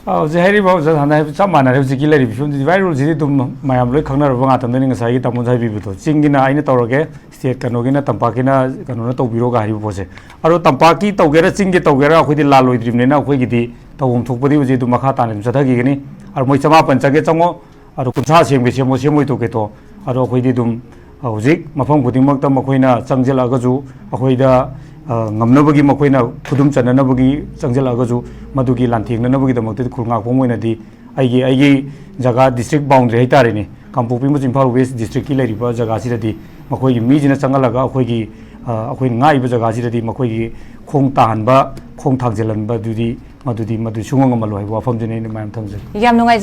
ꯑ, ꯍꯧꯖꯤꯛ ꯍꯥꯏꯔꯤꯕ ꯑꯣꯖꯥ ꯍꯥꯟꯅ ꯍꯥꯏꯕ ꯆꯞ ꯃꯥꯟꯅꯔꯦ꯫ ꯍꯧꯖꯤꯛꯀꯤ ꯂꯩꯔꯤꯕ ꯐꯤꯕꯝꯁꯤꯗꯤ ꯚꯥꯏ ꯔꯨꯜꯁꯤꯗꯤ ꯑꯗꯨꯝ ꯃꯌꯥꯝ ꯂꯣꯏ ꯈꯪꯅꯔꯕ ꯉꯥꯛꯇꯅꯤ, ꯉꯁꯥꯏꯒꯤ ꯇꯥꯃꯣꯅ ꯍꯥꯏꯕꯤꯕꯗꯣ꯫ ꯆꯤꯡꯒꯤꯅ ꯑꯩꯅ ꯇꯧꯔꯒꯦ, ꯁ꯭ꯇꯦꯠ ꯀꯩꯅꯣꯒꯤꯅ, ꯇꯝꯄꯥꯛꯀꯤꯅ ꯀꯩꯅꯣꯅ ꯇꯧꯕꯤꯔꯣꯒ ꯍꯥꯏꯔꯤꯕ ꯄꯣꯠꯁꯦ꯫ ꯑꯗꯣ ꯇꯝꯄꯥꯛꯀꯤ ꯇꯧꯒꯦꯔꯥ, ꯆꯤꯡꯒꯤ ꯇꯧꯒꯦꯔꯥ, ꯑꯩꯈꯣꯏꯗꯤ ꯂꯥꯜꯂꯣꯏꯗ꯭ꯔꯤꯕꯅꯤꯅ ꯑꯩꯈꯣꯏꯒꯤꯗꯤ ꯇꯧꯐꯝ ꯊꯣꯛꯄꯗꯤ ꯍꯧꯖꯤꯛ ꯑꯗꯨꯝ ꯃꯈꯥ ꯇꯥꯅ ꯑꯗꯨꯝ ꯆꯠꯊꯈꯤꯒꯅꯤ꯫ ꯑꯗꯣ ꯃꯣꯏ ꯆꯃꯥꯄꯟ ꯆꯪꯒꯦ ꯆꯪꯉꯣ, ꯑꯗꯣ ꯀꯨꯟꯊ꯭ꯔꯥ ꯁꯦꯝꯒꯦ ꯁꯦꯝꯃꯣ, ꯁꯦꯝꯃꯣꯏ ꯇꯣꯛꯀꯦ ꯇꯣꯛꯑꯣ꯫ ꯑꯗꯣ ꯑꯩꯈꯣꯏꯗꯤ ꯑꯗꯨꯝ ꯍꯧꯖꯤꯛ ꯃꯐꯝ ꯈꯨꯗꯤꯡꯃꯛꯇ ꯃꯈꯣꯏꯅ ꯆꯪꯁꯤꯜꯂꯛꯑꯒꯁꯨ, ꯑꯩꯈꯣꯏꯗ, ꯑ, ꯉꯝꯅꯕꯒꯤ, ꯃꯈꯣꯏꯅ ꯈꯨꯗꯨꯝ ꯆꯟꯅꯅꯕꯒꯤ ꯆꯪꯁꯤꯜꯂꯛꯑꯒꯁꯨ, ꯃꯗꯨꯒꯤ ꯂꯥꯟꯊꯦꯡꯅꯅꯕꯒꯤꯗꯃꯛꯇꯗꯤ ꯈꯨꯜ ꯉꯥꯛꯄ ꯑꯃ ꯑꯣꯏꯅꯗꯤ ꯑꯩꯒꯤ, ꯑꯩꯒꯤ ꯖꯒꯥ, ꯗꯤꯁꯇ꯭ꯔꯤꯛ ꯕꯥꯎꯟꯗꯔꯤ ꯍꯥꯏꯇꯥꯔꯦꯅꯦ, ꯀꯥꯡꯄꯣꯛꯄꯤ ꯑꯃꯁꯨꯡ ꯏꯝꯐꯥꯜ ꯋꯦꯁ ꯗꯤꯁꯇ꯭ꯔꯤꯛꯀꯤ ꯂꯩꯔꯤꯕ ꯖꯒꯥꯁꯤꯗꯗꯤ ꯃꯈꯣꯏꯒꯤ ꯃꯤꯁꯤꯅ ꯆꯪꯍꯜꯂꯒ ꯑꯩꯈꯣꯏꯒꯤ, ꯑ, ꯑꯩꯈꯣꯏꯅ ꯉꯥꯛꯏꯕ ꯖꯒꯥꯁꯤꯗꯗꯤ ꯃꯈꯣꯏꯒꯤ ꯈꯣꯡ ꯇꯥꯍꯟꯕ, ꯈꯣꯡ ꯊꯥꯡꯖꯤꯜꯍꯟꯕꯗꯨꯗꯤ, ꯃꯗꯨꯗꯤ, ꯃꯗꯨ ꯁꯨꯡꯉꯝ ꯉꯝꯃꯜꯂꯣꯏ ꯍꯥꯏꯕ ꯋꯥꯐꯝꯁꯤꯅꯤ ꯑꯩꯅ ꯃꯌꯥꯝ ꯊꯝꯖꯒꯦ꯫ ꯌꯥꯝ ꯅꯨꯡꯉꯥꯏꯖꯩ꯫